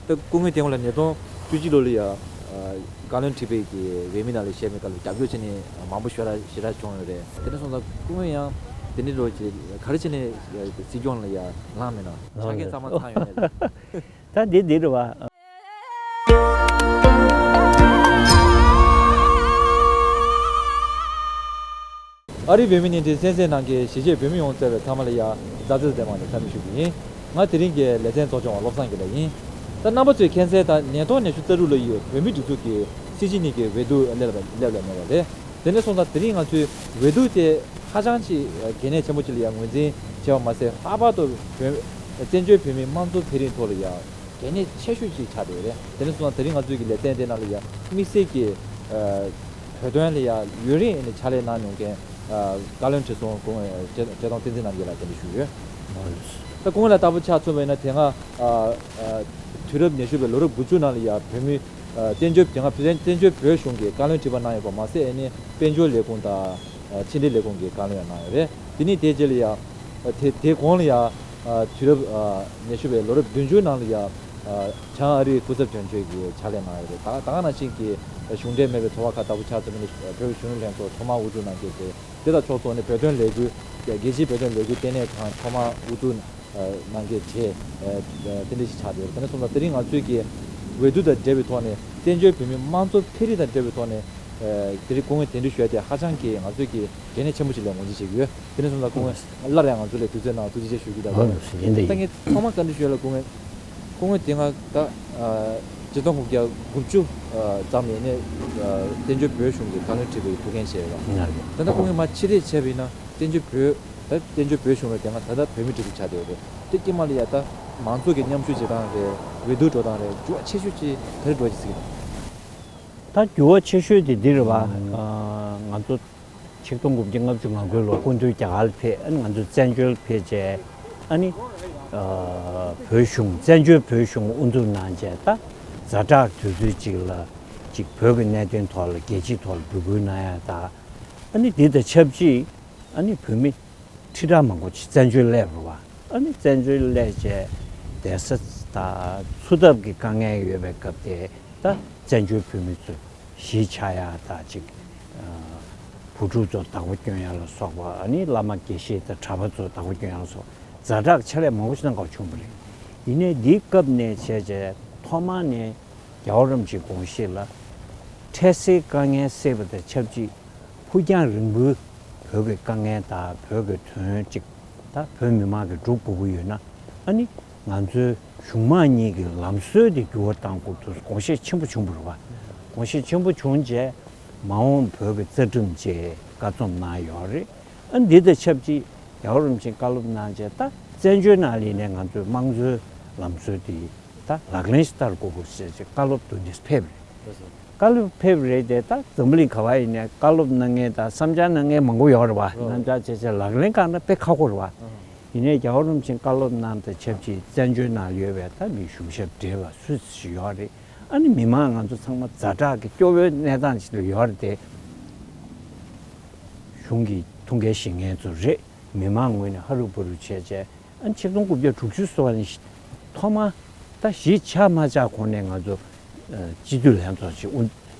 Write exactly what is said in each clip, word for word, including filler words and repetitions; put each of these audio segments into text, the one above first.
ད་སྐུ་ངོ་དེ་སྔོན་ལ་ཉིས་སྟོང་བཅུ་གཅིག་ལོ་ལ་ཡ། བཀའ་བློན་ཁྲི་པའི་གི་འོས་མི་ནང་ལ་བཞེས་པའི་སྐབས་ལ་རྒྱབ་སྐྱོར་བྱས་ནས་མང་པོ་ཞེ་དྲག་ཞེ་དྲག་བྱུང་ཡོད་རེད། དེ་འདྲ་སོང་ཙང་སྐུ་ངོ་ཡང་དེ་འདྲའི་ལོ་ཅིག་ག་རེ་བྱས་ནས་སྲིད་སྐྱོང་ལ་ཡ་ལངས་མེད་ན། ཆ་རྐྱེན་ཚང་མ་ཚང་ཡོད་ནས། ད་འདི་འདི་རེད་བ། ཨ་རིའི་བོད་མི་ཉིན་བྱེད་གསན་གཟིགས་གནང་མཁན་གཞིས་བྱེས་བོད་མི་ཡོངས་བཅས་པའི་ཚང་མ་ལ་ཡ་མཛའ་བརྩེ་ལྡན་པ་ནས་འཚམས་འདྲི་ཞུ་གི་ཡིན། ང་དེ་རིང་གི་ལེ་ཚན་གཙོ་སྐྱོང་བ་བློ་བཟང་དགེ་ལེགས་ཡིན། ད་རྣམ་པ་ཚོས་མཁྱེན་གསལ་ལྟར་ཉིས་སྟོང་ཉི་ཤུ་རྩ་དྲུག་ལོ་ཡི་བོད་མིའི་སྒྲིག་འཛུགས་ཀྱི་སྲིད་སྤྱི་གཉིས་ཀྱི་འོས་བསྡུ་སླེབས་ལ་སླེབས་ལ་ཉེ་བ་རེད། དེ་འདྲ་སོང་ཙང་དེ་རིང་ང་ཚོས་འོས་བསྡུ་དེ་ཧ་ཅང་ཅིག་གལ་གནད་ཆེན་པོ་ཅིག་ལ་ཡང་ངོས་འཛིན་བྱས་པ་མ་ཟད། ལྷག་པར་དུ་བོད་བཙན་བྱོལ་བོད་མིའི་དམངས་གཙོ་འཕེལ་རིམ་ཐོག་ལ་ཡང་གལ་གནད་ཆེ་ཤོས་ཅིག་ཆགས་བསྡད་ཡོད་རེད། དེ་འདྲ་སོང་ཙང་དེ་རིང་ང་ཚོའི་གི་ལེ་ཚན་དེ་ནང་ལ་ཡང་དམིགས་བསལ་གྱི་བོད་དོན་ལ་ཡང་ཡུན་རིང་ནས་ཕྱག་ལས་གནང་མྱོང་མཁན་བཀའ་བློན་ཁྲི་ཟུར་སྐུ་ངོ་བཀྲས་མཐོང་བསྟན་འཛིན་རྣམ་རྒྱལ་ལགས་དེ་འདྲ་ཞུས་ཡོད། ད་སྐུ་ངོ་ལ་ལྟ་བུ་ཆ་མཚོན་པ་ཡིན་ན། དེ་སྔ་དུས་རབས་ཉི་ཤུ་པའི་ལོ་རབས་དགུ་བཅུ་ནང་ལ་ཡང་བོད་མི་བཙན་བྱོལ་དེ་སྔ་བཙན་བཙན་བྱོལ་བོད་གཞུང་གི་བཀའ་བློན་ཁྲི་པ་གནང་ཡོད་པ་མ་ཟད། ཨ་ནི་དཔལ་འབྱོར་ལས་ཁུངས་དང་ཕྱི་འབྲེལ་ལས་ཁུངས་ཀྱི་བཀའ་བློན་ཡང་གནང་ཡོད་རེད། དེ་ནས་དེའི་རྗེས་ལ་ཡང་དེ་དེའི་གོང་ལ་ཡང་དུས་རབས་ཉི་ཤུ་པའི་ལོ་རབས་བདུན་ཅུ་ནང་ལ་ཡང་བྱང་ཨ་རིའི་སྐུ་ཚབ་དོན་གཅོད་ཀྱི་ཕྱག་ལས་གནང་ཡོད་རེད། ད་ད་ག་ནང་བཞིན་གྱི་གཞུང་འབྲེལ་མེད་པའི་ཚོགས་པ་ཁག་ལྟ་བུ་ཆ་མཚོན་པ་ཡིན་ན་བོད་ཀྱི་གཞོན་ནུ་ལྷན་ཚོགས་ཐོག་མར་དབུ་བཞུགས་གནང་མཁན་དེ། དེ་དང་ཕྱོགས་མཚུངས་ནས་བོད་དོན་ལས་འགུལ། རྒྱལ་སྤྱིའི་བོད་དོན་ལས་འགུལ་ལྟེ་གནས་ཁང་ཐོག་མར་དབུ་བཞུགས་གནང་མཁན་བཅས་དེ་འདྲ་ཞིག་ཆགས་བསྡད་ཡོད། དེ་འདྲ་སོང་ཙང་དེ་རིང་ང་ཚོས་ཀྱི་འོས་བསྡུ་དང་འབྲེལ་བའི་ཐོག་ནས། བཙན་བྱོལ་བོད་མིའི་དམངས་གཙོ་འཕེལ་རིམ་དང་འབྲེལ་བའི་ཐོག་ནས་དེ་རིང་སྐུ་ངོ་གདན་འདྲེན་ཞུ་ཡ་དེ་ཧ་ཅང་གི་ང་ཚོས་ཀྱི་གལ་གནད་ཆེན་པོ་ཞིག་ལ་ངོས་འཛིན་བྱེད་ཀྱི་ཡོད། དེ་འདྲ་སོང་ཙང་སྐུ་ངོ་སླར་ཡང་ང་ཚོ་ལ་དུས་ཚོད་གནང་བ་ཐུགས་རྗེ་ཆེ་ཞུ་རྒྱུ་དང་། ད་ངས་ཐོག་མར་བཀའ་འདྲི་ཞུ་ཡ་ལ་སྐུ་ངོ། སྐུ་ངོ་དེ་སྔ་ད་ཆིག་སྟོང་དགུ་བརྒྱ་དགུ་བཅུ་ཙམ་ནས་ནས་བཙན་བྱོལ་བོད་གཞུང་གི་བཀའ་བློན་ཁྲི་པའི་ཐུགས་འགན་བཞེས་ཡོད་པ། ད་ལྟ་སྐུ་ངོས་མར་ཕྱི་རེས་བྱས་པ་ཡིན་ན། བཙན་བྱོལ་བོད་ད་བཙན་བྱོལ་བོད་གཞུང་ལ་དེ་སྔ་ད་ལྟ་བོད་མི་ཁྲི་པ་ཆགས་བསྡད་ཡོད་རེད། དེ་དཀྱིལ་མ་ལ་ཡ་ད་མང་ཚོགས་ཀྱི་མཉམ་ཞུགས་བྱེད་སྟངས་རེད། འོས་བསྡུ་འགྲོ་སྟངས་རེད། འགྱུར་བ་ཆེ་ཤོས་ཅིག་ག་རེ་འགྲོ་ཅིག་ཟེར་གྱི་འདུག་ད་འགྱུར་བ་ཆེ་ཤོས་དེ་འདི་རེད་བ། ང་ཚོ་ཆིག་སྟོང་དགུ་བརྒྱ་ལྔ་བཅུ་ང་དགུ་ལོ་སྐུ་མདུན་རྒྱ་གར་ལ་ཕེབས། ཨ་ནི་ང་ཚོ་བཙན་བྱོལ་ཕེབས་རྗེས། ཨ་ནི་བོད་གཞུང་བཙན་བྱོལ་བོད་གཞུང་དབུ་འཛུགས་གནང་རྗེས། ད་ཛ་དྲག་དུས་ཚོད་ཅིག་ལ་ཅིག་བོད་ཀྱི་གནད་དོན་ཐོག་ལ་རྒྱལ་སྤྱིའི་ཐོག་ལ་འབོད་སྐུལ་གནང་ཡ་དང་། ཨ་ནི་འདི་དང་ཆབས་ཅིག་ཨ་ནི་བོད་མི་ཁྲི་ཕྲག་མང་པོ་ཅིག་བཙན་བྱོལ་སླེབས་རེད་བ། ཨ་ནི་བཙན་བྱོལ་སླེབས་རྗེས་བསྡད་ས་དང་འཚོ་ཐབས་ཀྱི་དཀའ་ངལ་ཡོད་པའི་སྐབས་དེ། ད་བཙན་བྱོལ་བོད་མི་ཚོ་གཞིས་ཆགས་ཡ་དང་ཅིག་བུ་ཕྲུག་ཚོ་བདག་པོ་སྐྱོང་ཡ་ལ་སོགས་པ། ཨ་ནི་བླ་མ་དགེ་བཤེས་དང་གྲྭ་པ་ཚོ་བདག་པོ་སྐྱོང་ཡ་ལ་སོགས་ཛ་དྲག་ཕྱག་ལས་མང་པོ་ཞིག་གནང་དགོས་བྱུང་བ་རེད། ཡིན་ནའི་འདིའི་སྐབས་ནས་བྱས་རྗེས་ཐོག་མ་ནས་རྒྱལ་བ་རིན་པོ་ཆེའི་དགོངས་གཞི་ལ། འཕྲལ་སེལ་དཀའ་ངལ་སེལ་བ་དང་ཆབས་ཅིག་ཕུགས་རྒྱང་རིང་པོའི་བོད་ཀྱི་དཀའ་ངལ་དང་བོད་ཀྱི་དོན་ཅིག་ད་བོད་མི་མང་གིས་སྒྲུབ་དགོས་ཀྱི་ཡོད་ན། ཨ་ནི་ང་ཚོའི་གཞུང་མང་གཉིས་ཀྱི་ལམ་སྲོལ་དེ་འགྱུར་བ་གཏང་དགོས་འདུག་དགོངས་བཞེས་ཆེན་པོ་བྱུང་བ་རེད་བ། དགོངས་བཞེས་ཆེན་པོ་བྱུང་རྗེས་མ་འོངས་བོད་ཀྱི་རྩ་ཁྲིམས་ཅེས་བཀའ་རྩོམ་གནང་ཡོད་རེད། ཨ་ནི་འདི་དང་ཆབས་ཅིག་རྒྱལ་བ་རིན་པོ་ཆེས་བཀའ་སློབ་གནང་རྗེས། ད་བཙན་བྱོལ་ནང་ལ་ཡིན་ནའི་ང་ཚོའི་དམངས་གཙོའི་ལམ་སྲོལ་དེ་ད་ལག་ལེན་ཞིག་བསྟར་དགོས་དགོས་ཟེར་ཅིག་བཀའ་སློབ་བསྡུ་ནས་ཕེབས་རེད། བཀའ་སློབ་ཕེབས་རེད་དེ། ད་འཛམ་བུ་གླིང་ག་བ་ཡིན་ནའི་བཀའ་སློབ་གནང་མཁན་དང་བསམ་འཆར་གནང་མཁན་མང་པོ་ཡོད་རེད་བ། རེད། བསམ་འཆར་བྱས་བྱས་ལག་ལེན་བཀར་ན་དཔེ་ཁག་པོ་རེད་བ། ཨང་། ཡིན་ནའི་རྒྱལ་བ་རིན་པོ་ཆེས་བཀའ་སློབ་གནང་དང་ཆབས་ཅིག་བཙན་བྱོལ་ནང་ཡོད་པའི་ད་མི་གཞུང་ཞབས་བགྲེས་པ་སུ་ཞིག་ཡོད་རེད། ཨ་ནི་མི་མང་ང་ཚོ་ཚང་མ་ཛ་དྲག་གི་སྐྱོ་བོའི་གནས་སྟངས་ཅིག་ལ་ཡོད་རེད་དེ། གཞུང་གི་ཐུགས་འགན་བཞེས་མཁན་ཚོ་རེད། མི་མང་ངོས་ནས་ཧ་རུ་བུ་རུ་བྱས་བྱས། ཨ་ནི་ཆིག་སྟོང་དགུ་བརྒྱ་དྲུག་ཅུ་སོ་ནས་ཐོག་མ་ད་གཞིས་ཆགས་མ་ཆགས་གོང་ནས་ང་ཚོ་སྤྱི་འཐུས་ལྷན་ཚོགས་ཅིག་དབུ་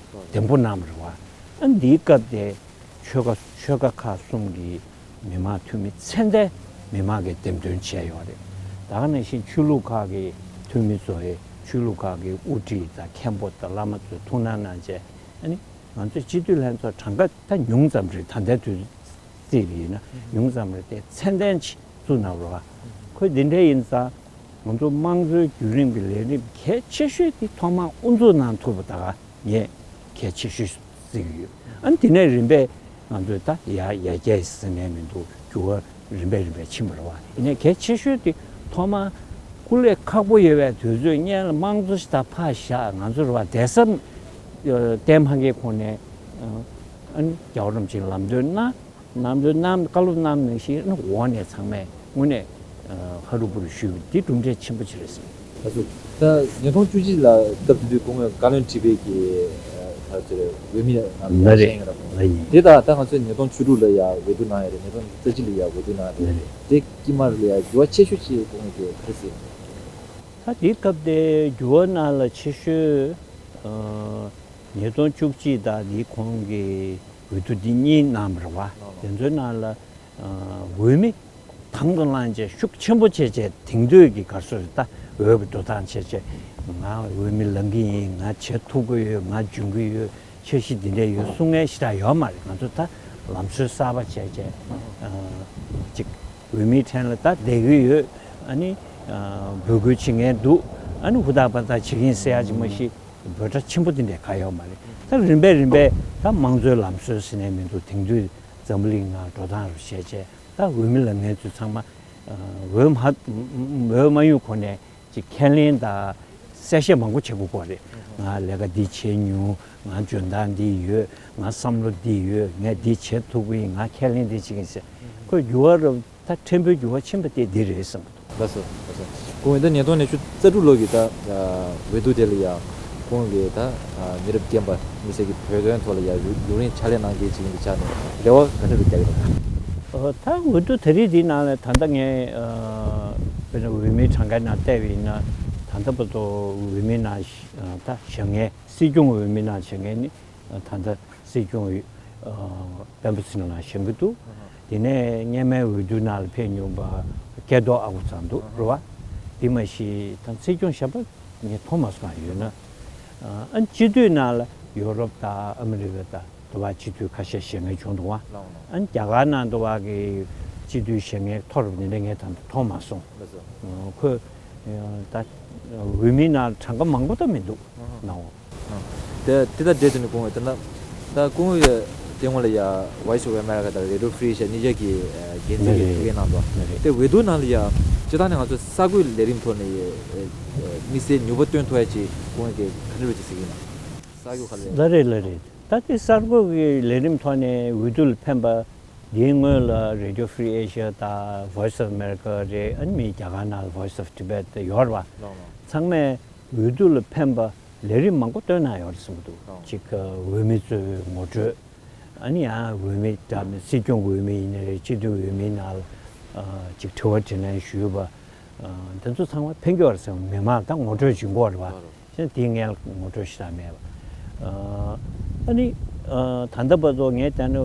འདེམས་བསྐོ་གནང་བ་རེད་བ། ཨ་ནི་འདིའི་སྐབས་དེ་ཆོལ་ཁ་ཆོལ་ཁ་ཁག་གསུམ་གྱི་མི་མང་འཐུས་མི་ཚད་ལྡན་མི་མང་གིས་འདེམས་ཐོན་བྱས་ཡོད་རེད། ད་ག་ནང་བཞིན་ཆོས་ལུགས་ཁག་གི་འཐུས་མི་ཚོ་ཡི་ཆོས་ལུགས་ཁག་གི་དབུ་ཁྲིད་དང་མཁན་པོ་དང་བླ་མ་ཚོས་ཐུགས་སྣང་གནང་བྱས། ཨ་ནི་ང་ཚོའི་སྤྱི་འཐུས་ལྷན་ཚོགས་གྲངས་ཀ་ད་ཉུང་ཙམ་རེད། ད་ལྟའི་དུས་ཚིགས་ལ་ཡིན་ན་ཉུང་ཙམ་རེད་དེ། ཚད་ལྡན་ཅིག་བཙུགས་གནང་རོགས། ཁོས་འདི་འདྲ་ཡིན་ཙང་ང་ཚོ་དམངས་གཙོའི་བརྒྱུད་རིམ་གྱི་ལས་རིམ་གལ་ཆེ་ཤོས་དེ་ཐོག་མར་དབུ་འཛུགས་གནང་ཐུབ་པ་ད་ག་ངས་གལ་ཆེ་ཤོས་བརྩི་གི་ཡོད། ཨ་ནི་དེ་ནས་རིམ་པས་ང་ཚོས་ད་ཡར་ཡར་རྒྱས་ཟེར་ནས་མི་འདུག་འགྱུར་བ་རིམ་པས་རིམ་པས་ཕྱིན་པ་རེད་བ། ཡིན་ནའི་གལ་ཆེ་ཤོས་དེ་ཐོག་མར་སྐུ་ལས་ཁག་པོ་ཡོད་པའི་དུས་ཚོད་སྔོན་ལ་དམངས་གཙོ་ཞིག་ད་ཕར་བཞག་ང་ཚོ་རེད་བ། བསྡད་ས་བསྟན་མ་མཁན་ཁོང་ནས་ཨ་ནི་རྒྱལ་བ་རིན་པོ་ཆེའི་ལམ་སྟོན་གནང་། ལམ་སྟོན་གནང་། བཀའ་སློབ་གནང་ནང་བཞིན་ཨ་ནི་འོག་ནས་ཚང་མས་དངོས་གནས་ཧ་རུ་བུ་རུ་ཞུས་པ་འདི་གྲུབ་འབྲས་ཆེན་པོ་ཅིག་རེད་ཟེར། ད་སོ། ད་ཉིས་སྟོང་བཅུ་གཅིག་ལ་སྐབས་དེ་དུས་སྐུ་ངོས་བཀའ་བློན་ཁྲི་པའི་གི་ད་ཚོད་འོས་མི་ནང་ལ་ཡིན་ར། ལ་ཡིན། དེ་ད་ད་ང་ཚོས་ཉིས་སྟོང་བཅུ་དྲུག་ལ་ཡ་འོས་བསྡུ་གནང་ཡ་རེད། ཉིས་སྟོང་རྩ་གཅིག་ལ་ཡ་འོས་བསྡུ་གནང་ཡ་རེད། དེ་དཀྱིལ་མ་ལ་ཡ་འགྱུར་བ་ཆེ་ཤོས་ཅིག་སྐུ་ངོས་ཀྱིས་ག་རེ་ཟེར། ད་དེའི་སྐབས་དེ་འགྱུར་བ་ནང་ལ་ཆེ་ཤོས་ཉིས་སྟོང་བཅུ་གཅིག་དང་དེའི་གོང་གི་འོས་བསྡུ་འདི་གཉིས་གནང་བ་རེད་བ། དེ་ཚོའི་ནང་ལ་འོས་མི་དང་དུ་བླངས་བྱས་ཤུགས་ཆེན་པོ་བྱས་བྱས་དེང་དུས་ཀྱི་ག་རེ་ཟེར་ད་འོས་ཀྱི་འགྲོ་སྟངས་བྱས་བྱས་ང་འོས་མི་ལངས་ཀྱི་ཡིན། ང་བྱེད་ཐུབ་ཀྱི་ཡོད། ང་འཇོན་གྱི་ཡོད། འཆར་གཞི་འདི་འདྲ་ཡོད་གསུང་མཁན་ཞེ་དྲག་ཡོད་མ་རེད། ང་ཚོ་ད་ལམ་སྲོལ་གསར་པ་བྱས་བྱས་ཅིག་འོས་མིའི་འཕྲིན་ལ་ད་བསྡད་ཀྱི་ཡོད། ཨ་ནི་འབོད་སྐུལ་བྱེད་མཁན་འདུག་ཨ་ནི་ཧུར་ཐག་པ་ཐག་བྱེད་ཀྱི་ཡིན་ཟེར་ཡག་ཅིག་མ་གཞི་འབོད་སྒྲ་ཆེན་པོ་འདི་འདྲ་གང་ཡོད་མ་རེད། ད་རིམ་པས་རིམ་པས་ད་དམངས་གཙོའི་ལམ་སྲོལ་ཟེར་ནས་མི་འདུག་དེང་དུས་འཛམ་བུ་གླིང་ནང་འགྲོ་སྟངས་རུ་བྱས་བྱས་ད་འོས་མི་ལངས་མཁན་ཚོ་ཚང་མ་འོས་མ་འོས་མ་ཡོང་གོང་ནས་ཅིག་ཁས་ལེན་དང་གསལ་བཤད་མང་པོ་བྱེད་དགོས་ཀྱི་རེད། ང་ལས་ཀ་འདི་བྱས་མྱོང་། ང་འཇོན་ཐང་འདི་ཡོད། ང་བསམ་བློ་འདི་ཡོད། ངས་འདི་བྱེད་ཐུབ་ཀྱི་ཡིན། ང་ཁས་ལེན་འདི་བྱེད་ཀྱི་ཡིན་ཟེར། ཁོས་འགྱུར་བ་རུ་ད་ཕྲན་བུ་འགྱུར་བ་ཕྱིན་པ་དེ་འདི་རེད་བསམ་གྱི་འདུག་ལགས་སོ། ལགས་སོ། ཁོང་ད་ཉིས་སྟོང་ཉི་ཤུ་རྩ་དྲུག་ལོ་གི་ད་འོས་བསྡུ་དེ་ལ་ཡ་ཁོང་གིས་ད་མི་རབས་རྒན་པ་མི་སེར་གྱི་བོད་དོན་ཐོག་ལ་ཡ་ཡུན་རིང་ཕྱག་ལས་གནང་མཁན་ཅིག་ཡིན་པའི་ཆ་ནས་རེ་བ་ག་འདྲ་རུ་རྒྱག་གི་རེད། ད་འོས་བསྡུ་ད་རེས་འདིའི་ནང་ལ་ད་ལྟ་ངས་དཔེར་ན་འོས་མིའི་གྲངས་ཀའི་ནང་བལྟས་པ་ཡིན་ན་ད་ལྟ་བར་དུ་འོས་མིའི་ནང་ད་བཞེངས་མཁན་སྲིད་སྐྱོང་འོས་མིའི་ནང་བཞེངས་མཁན་ནི་ད་ལྟ་སྲིད་སྐྱོང་སྤེན་པ་ཚེ་རིང་ལགས་བཞེངས་ཀྱི་འདུག་དེ་ནས་སྔོན་མའི་འོས་བསྡུ་ནང་ལ་ཕེབས་མྱོང་པ་སྐལ་རྡོར་ཨ་ཁུ་ཚང་འདུག་རེད་བ། དེ་མ་གཞི་ད་སྲིད་སྐྱོང་གཞན་པ་ངས་མཐོང་མ་སོང་། ཡོད་ན་ཨ་སྤྱི་འཐུས་ནང་ལ་ཡོ་རོབ་དང་ཨ་མི་རི་ཀ་དང་དུ་བ་སྤྱི་འཐུས་ཁ་ཤས་བཞེངས་མཁན་བྱུང་འདུག་བ། ཨ་ནི་རྒྱ་གར་ནང་དུ་བ་གི་སྤྱི་འཐུས་བཞེངས་མཁན་མཐོ་རུ་འདི་འདྲ་ངས་ད་ལྟ་མཐོང་མ་སོང་། ཁོས་ད་འོས་མིའི་ནང་གྲངས་ཀ་མང་པོ་ད་མི་འདུག་ནའོ། དེ་དེ་དང་འབྲེལ་དུ་ནི་སྐུ་ངོ་དེ་ན་ད་སྐུ་ངོ་ཡི་དེ་སྔོན་ལ་ཡ་Voice of America་དང་Radio Free Asia་གཉིས་ཆ་གི་འགན་འཛིན་གྱི་ཐུགས་འགན་གནང་འདུག་དེ་འོས་བསྡུ་ནང་ལ་ཡ་སྤྱི་བཏང་ནས་ང་ཚོ་གསར་འགོད་ལས་རིམ་ཐོག་ནས་དམིགས་བསལ་ནུས་པ་བཏོན་ཐུབ་ཡ་ཅིག་སྐུ་ངོ་གི་ག་འདྲ་བའི་ཅིག་གཟིགས་ཡིན་ན། གསར་འགོད་ཁ་ལས། ལགས་རེད་ལགས་རེད། ད་དེ་གསར་འགོད་ཀྱི་ལས་རིམ་ཐོག་ནས་འོས་བསྡུ་ལ་ཕན་པ། འདིའི་སྔོན་ལ་Radio Free Asia་དང་Voice of America་རེད། ཨ་ནི་མི་རྒྱ་གར་ནང་ལ་Voice of Tibet་ཡོད་རེད་བ། ཚང་མས་འོས་བསྡུ་ལ་ཕན་པ་ལས་རིམ་མང་པོ་བཏོན་གནང་ཡོད་རེད་གསུངས་འདུག་གཅིག་འོས་མི་ཚོའི་ངོ་སྤྲོད། ཨ་ནི་ཡང་འོས་མི་འདྲ་མིན་སྲིད་སྐྱོང་གི་འོས་མི་ཡིན་ནའི་རེད། སྤྱི་འཐུས་འོས་མིའི་ནང་ལ་ཅིག་དྲི་བ་དྲིས་ལན་ཞུས་པ། དེ་ཚོ་ཚང་མ་ཕན་གྱི་ཡོད་རེད་ཟེར། མི་མང་ད་ངོ་སྤྲོད་བྱེད་དགོས་རེད་བ། གཞན་དེའི་ངས་ངོ་སྤྲོད་ཞེ་དྲག་མེད་པ། ཨ་ནི་ད་ལྟ་བར་དུ་ངས་བལྟས་ན་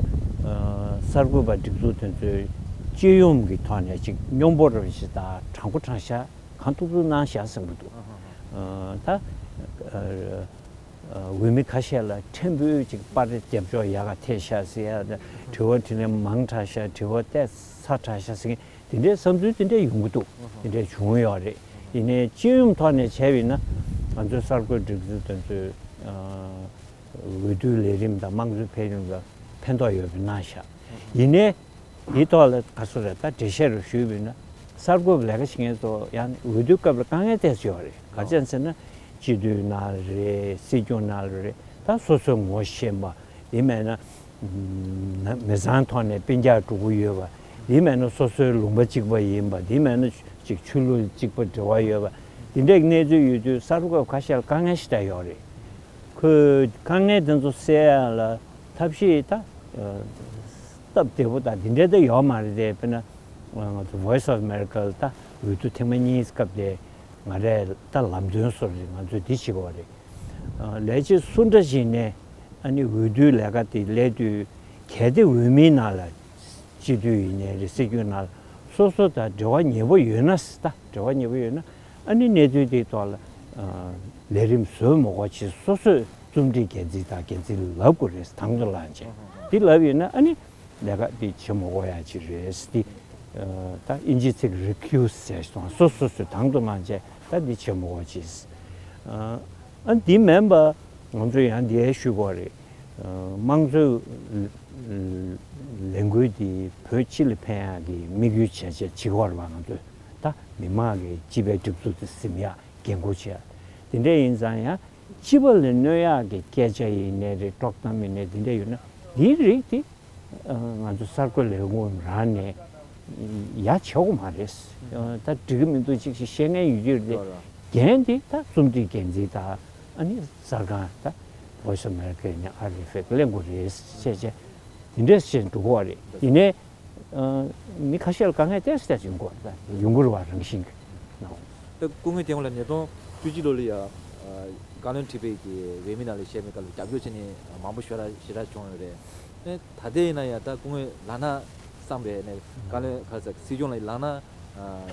གསར་འགོད་པ་སྒྲིག་འཛུགས་དེ་ཚོས་སྤྱི་ཡོངས་ཀྱི་ཐོག་ནས་ཅིག་སྙོམས་པོ་རེ་ཞིག་དང་དྲང་པོ་དྲང་བཞག་གང་ཐུབ་ཐུབ་གནང་བཞག་བསམ་གྱི་འདུག་ད་འོས་མི་ཁ་ཤས་ལ་ཕྲན་བུ་ཅིག་པར་རྒྱབ་ཕྱོགས་ཡག་ག་ཐེབས་བཞག་ཟེར་ཡ། དྲི་བ་དྲིས་ལན་མང་དྲགས་བཞག་དྲི་བ་ཏོག་ཙམ་ཚ་དྲགས་བཞག་ཟེར་མཁན་དེ་འདྲའི་བསམ་ཚུལ་དེ་འདྲ་ཡོང་གི་འདུག་དེ་འདྲ་བྱུང་ཡོད་རེད། ཡིན་ནའི་སྤྱི་ཡོངས་ཐོག་ནས་བྱས་པ་ཡིན་ན་ང་ཚོའི་གསར་འགོད་སྒྲིག་འཛུགས་དེ་ཚོས་འོས་བསྡུའི་ལས་རིམ་དང་དམངས་གཙོའི་འཕེལ་རིམ་ལ་ཕན་ཐོགས་ཡོད་པའི་གནང་བཞག་ཡིན་ནའི་འདིའི་ཐོག་ལ་ག་ཚོད་རེད། ད་འགྲེལ་བཤད་རུ་ཞུས་པ་ཡིན་ན་གསར་འགོད་པ་ལས་ཀ་བྱེད་མཁན་ཚོ་ཡང་འོས་བསྡུའི་སྐབས་ལ་དཀའ་ངལ་ཏོག་ཙམ་ཡོད་རེད། ག་རེ་བྱས་ཟེར་ན་སྤྱི་འཐུས་ནང་ལ་རེད། སྲིད་སྐྱོང་ནང་ལ་རེད། ད་སོ་སོའི་ངོ་ཤེས་པ། དེ་མེད་ན་མི་ཚང་ཐོག་ནས་སྤུན་ཀྱག་འགྲོ་གི་ཡོད་པ། དེ་མེད་ན་སོ་སོའི་ལུང་པ་གཅིག་པ་ཡིན་པ། དེ་མེད་ན་ཅིག་ཆོས་ལུགས་གཅིག་པ་འབྲེལ་བ་ཡོད་པ། དེ་འདྲའི་གནས་ཚུལ་ཡོད་དུས་གསར་འགོད་ཁ་ཤས་ལ་དཀའ་ངལ་ཞེ་དྲག་ཡོད་རེད། ཁོས་དཀའ་ངལ་དེ་ཚོ་སེལ་ཡ་ལ་ཐབས་ཤེས་ད་སྟབས་བདེ་པོ་དང་དེ་འདྲ་ད་ཡོད་མ་རེད་དེ། དཔེར་ན་ང་ཚོ་Voice of America་ལ་ད་འོས་བསྡུ་ཐེངས་མ་གཉིས་སྐབས་དེ་ང་རས་ད་ལམ་སྟོན་བཟོ་རེད། ང་ཚོས་འདི་བྱེད་དགོས་རེད། ལས་བྱེད་སུ་འདྲ་ཞིག་ནས་ཨ་ནི་འོས་བསྡུའི་ལས་ཀ་དེ་སླེབས་དུས་གལ་ཏེ་འོས་མིའི་ནང་ལ་སྤྱི་འཐུས་ཡིན་ནའི་རེད། སྲིད་སྐྱོང་ནང་ལ་སོ་སོ་དང་འབྲེལ་བ་ཉེ་པོ་ཡོད་ན། ད་འབྲེལ་བ་ཉེ་པོ་ཡོད་ན་ཨ་ནི་གནས་ཚུལ་དེའི་ཐོག་ལ་ལས་རིམ་བཟོས་མ་དགོས་ཅིག་སོ་སོས་རྩོམ་སྒྲིག་འགན་འཛིན་དང་འགན་འཛིན་ལབ་དགོས་རེད། དང་དུ་བླངས་བྱས་འདི་ལབ་ཡོད་ན་ཨ་ནི་ལས་ཀ་འདི་བྱེད་མ་དགོས་ཡ་ཅིག་རེད། འདི་ད་ཨིན་ཇི་ཚིག་recuse་ཟེར་སོང་། སོ་སོ་སོས་དང་དུ་བླངས་བྱས་ད་འདི་བྱེད་མ་དགོས་ཅིག་ཨ་འདི་མིན་པ་ང་ཚོས་ཡང་འདི་ཡང་ཞུ་དགོས་རེད། དམངས་གཙོའི་ལས་འགུལ་འདི་བོད་སྤྱི་ལ་ཕན་ཡག་གི་དམིགས་ཡུལ་བྱས་བྱས་བྱེད་དགོས་རེད་པ། ང་ཚོས་ད་མི་མང་གི་སྤྱི་པའི་སྒྲིག་འཛུགས་དེ་ཟིན་ཡག་འགན་འཁུར་བྱས། དེ་འདྲ་ཡིན་ཙང་ཡང་སྤྱི་པ་ལ་གནོད་ཡག་གི་སྐད་ཆ་ཡིན་ནའི་རེད། དཀྲོག་གཏམ་ཡིན་ནའི་དེ་འདྲ་ཡོད་ན་འདིའི་རིགས་དེ་ང་ཚོ་གསར་འགོད་ལས་ཁུངས་རང་ནས་ཡ་བྱེད་དགོས་མ་རེད། ད་འགྲིག་གི་མི་འདུག་ཅིག་ཞིག་བཤད་མཁན་ཡོད་ཀྱི་རེད། འགན་དེ་ད་རྩོམ་སྒྲིག་འགན་འཛིན་དང་ཨ་ནི་གསར་ཁང་ད་Voice of America་ཡིན་ན་ཨ་རི་ཨེཕ་ཨེ་གི་ལེན་དགོས་རེད་ཟེར་བྱས་དེ་འདྲས་བྱས་འགྲོ་གི་རེད། ཡིན་ནའི་མི་ཁ་ཤས་ལ་དཀའ་ངལ་ཏོག་ཙམ་ཡོང་གི་རེད། ད་ཡོང་གི་རེད་པ། རང་བཞིན་གྱི་ནའོ། ད་སྐུ་ངོ་དེ་སྔོན་ལ་ཉིས་སྟོང་བཅུ་གཅིག་ལོ་ལ་ཡ་བཀའ་བློན་ཁྲི་པའི་གི་འོས་མི་ནང་ལ་བཤད་པའི་སྐབས་ལ་རྒྱབ་སྐྱོར་བྱས་ནས་མང་པོ་ཞེ་དྲག་ཞེ་དྲག་བྱུང་ཡོད་རེད། ཨེ་ད་ལྟའི་ཡིན་ན་ཡང་ད་སྐུ་ངོས་ལབ་ན་བསམ་པའི་ནས་བཀའ་བློན་ག་ས་སྲིད་སྐྱོང་ལ་ལབ་ན་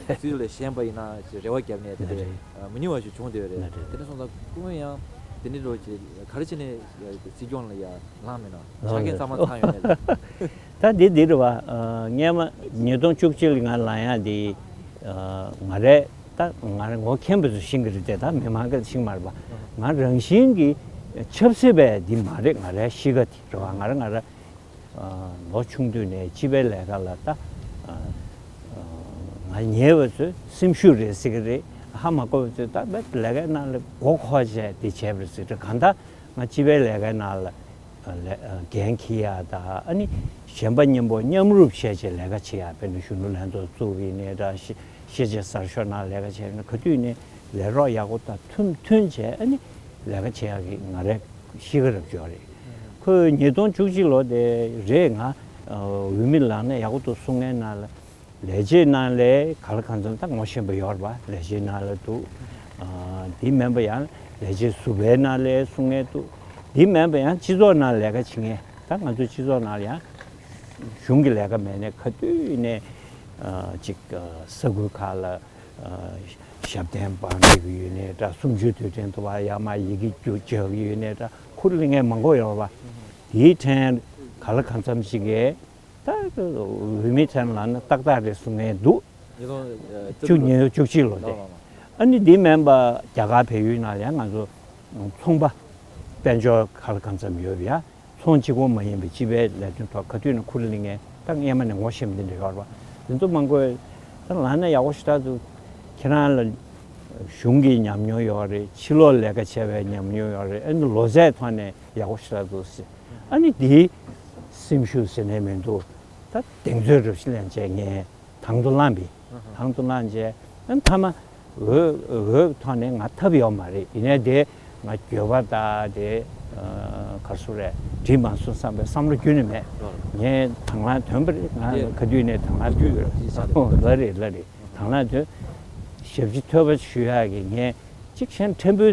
སྲིད་སྐྱོང་ལ་བཞེངས་པ་ཡིན་ན་ཞེས་རེ་བ་བརྒྱབ་ནས་དེ་འདྲའི་མི་ཉུང་བ་ཞིག་བྱུང་བསྡད་ཡོད་རེད། དེ་འདྲ་སོང་ཙང་སྐུ་ངོས་ཡང་དེ་འདྲའི་ལོ་ཅིག་ག་རེ་བྱས་ནས་སྲིད་སྐྱོང་ལ་ཡ་ལངས་མེད་ན་ཆ་རྐྱེན་གཙང་མ་ཚང་ཡོད་མེད་ལ། ད་འདི་འདི་རེད་བ། སྔས་མ་ཉིས་སྟོང་བཅུ་གཅིག་ལ་ང་ལངས་ཡ་འདི་ང་རས། ད་ང་རང་ངོ་མཁྱེན་པ་ཚོ་ཤེས་ཀྱི་རེད་དེ། ད་མི་མང་གིས་ཤེས་ཀྱི་མ་རེད་པ། ང་རང་བཞིན་གྱིས་ཆབ་སྲིད་པའི་འདི་མ་རེད། ང་རའི་གཤིས་ཀ་དེ་རེད་བ། ང་རང་ང་རང་ལོ་ཆུང་དུས་ནས་སྤྱི་པའི་ལས་ཀ་ལ་ད་ང་ཉེ་བ་ཚོས་སེམས་ཤུགས་རེད་ཟེར་གྱི་རེད། ཧ་མ་གོ་བ་ཚོས་ད་ལས་ཀའི་ནང་ལ་མགོ་འཁོར་བྱས་དེ་བྱས་པ་རེད་ཟེར་གྱི་རེད། གང་ལྟར་ང་སྤྱི་པའི་ལས་ཀའི་ནང་ལ་ལས་འགན་འཁྱེར་ཡ་དང་། ཨ་ནི་གཞན་པ་མཉམ་པོ་མཉམ་རུབ་བྱས་བྱས་ལས་ཀ་བྱེད་ཡ། དཔེར་ན་གཞོན་ནུ་ལྷན་ཚོགས་བཙུགས་ཡིན་ནའི་འདྲ། ཤེས་ཤེས་བྱ་གསར་ཤོག་ནང་ལས་ཀ་བྱས་ན་ག་དུས་ནས་ལས་རོགས་ཡག་པོ་དང་མཐུན་མཐུན་བྱས། ཨ་ནི་ལས་ཀ་བྱེད་ཡག་གི་ང་རའི་གཤིས་ཀ་རབ་འབྱོར་རེད། ཁོས་ཉིས་སྟོང་བཅུ་གཅིག་ལོ་དེ་རེད། ང་འོས་མི་ལངས་ན་ཡག་པོ་འདུག་གསུང་མཁན་ནང་ལ། ལས་བྱེད་ནང་ལས་ག་ལ་གང་འཚམ་ད་ངོ་ཤེས་པ་ཡོད་རེད་པ། ལས་བྱེད་ནང་ལ་འདུག་ཨ་དེ་མིན་པ་ཡང་ལས་བྱེད་ཟུར་པའི་ནང་ལས་གསུང་མཁན་འདུག་དེ་མིན་པ་ཡང་སྤྱི་ཚོགས་ནང་ལས་ཀ་བྱེད་མཁན། ད་ང་ཚོ་སྤྱི་ཚོགས་ནང་ལ་ཡང་གཞུང་གི་ལས་ཀ་མེད་ནས་ག་དུས་ནས་ཨ་ཅིག་ཨ་ས་ཁུལ་ཁག་ལ་ཨ་ཞབས་བརྟན་འབངས་འདེགས་ཀྱི་ཡོད་ནའི་འདྲ། གསུམ་བཅུའི་དུས་དྲན་དུ་བ་ཡར་མར་ཡི་གེ་རྒྱུགས་རྒྱག་གི་ཡོད་ནའི་འདྲ། ཁུར་ལེན་མཁན་མང་པོ་ཡོད་རེད་པ། དེའི་ཕྲན་ག་ལ་གང་འཚམ་ཞིག་གིས་ད་འོས་མི་ཕྲན་ལབ་ན་ཏག་ཏག་རེད་གསུང་མཁན་འདུག་ཉིས་སྟོང་བཅུ་གཉིས་བཅུ་གཅིག་ལོ་དེ། ཨ་ནི་འདི་མིན་པ་རྒྱ་གར་བལ་ཡུལ་ནང་ལ་ཡང་ང་ཚོ་ཚོང་པ་དཔལ་འབྱོར་ག་ལ་གང་འཚམ་ཡོད་པ་ཡ། ཚོང་གཅིག་པོ་མ་ཡིན་པའི་སྤྱི་པའི་ལས་དོན་ཐོག་ག་དུས་ནས་ཁུར་ལེན་མཁན། ད་སྔས་མ་ནས་ངོ་ཤེས་པ་འདི་འདྲ་ཡོད་རེད་པ། འདི་ཚོ་མང་པོས་ད་ལབ་ན་ཡག་པོ་ཞེ་དྲག་འདུག་ཁྱེད་རང་ལ་གཞུང་གི་ཉམས་མྱོང་ཡོད་རེད། ཕྱི་ལོགས་ལས་ཀ་བྱས་པའི་ཉམས་མྱོང་ཡོད་རེད། ཨ་ནི་ལོ་ཚད་ཐོག་ནས་ཡག་པོ་ཞེ་དྲག་འདུག་ཟེར། ཨ་ནི་དེའི་སེམས་ཤུགས་ཟེར་ནས་མི་འདུག་ད་གདེང་ཚོད་རབ་ཞིག་ལེན་བྱས་ངས་དང་དུ་བླངས་པས། དང་དུ་བླངས་བྱས་ཨ་ནི་མཐའ་མ་འོས་འོས་ཐོག་ནས་ང་ཐབས་ཡོད་མ་རེད། ཡིན་ནའི་དེ་ང་འགྱོད་པ་དང་དེ་ག་རེ་ཟེར་རེད། འགྲིག་མ་སོང་བསམ་པའི་བསམ་བློ་ཁྱོན་ནས་མེད། ངས་དང་བླངས་ཐོན་པ་རེད། ང་ག་དུས་ནས་དང་བླངས་ཐོན་ཡོད་རེད། ལགས་རེད། ལགས་རེད། དང་བླངས་ཐོན། ཞབས་ཕྱི་ཐོལ་པ་ཞུ་ཡག་གི་ངས་གཅིག་གཞན་ཕྲན་བུ་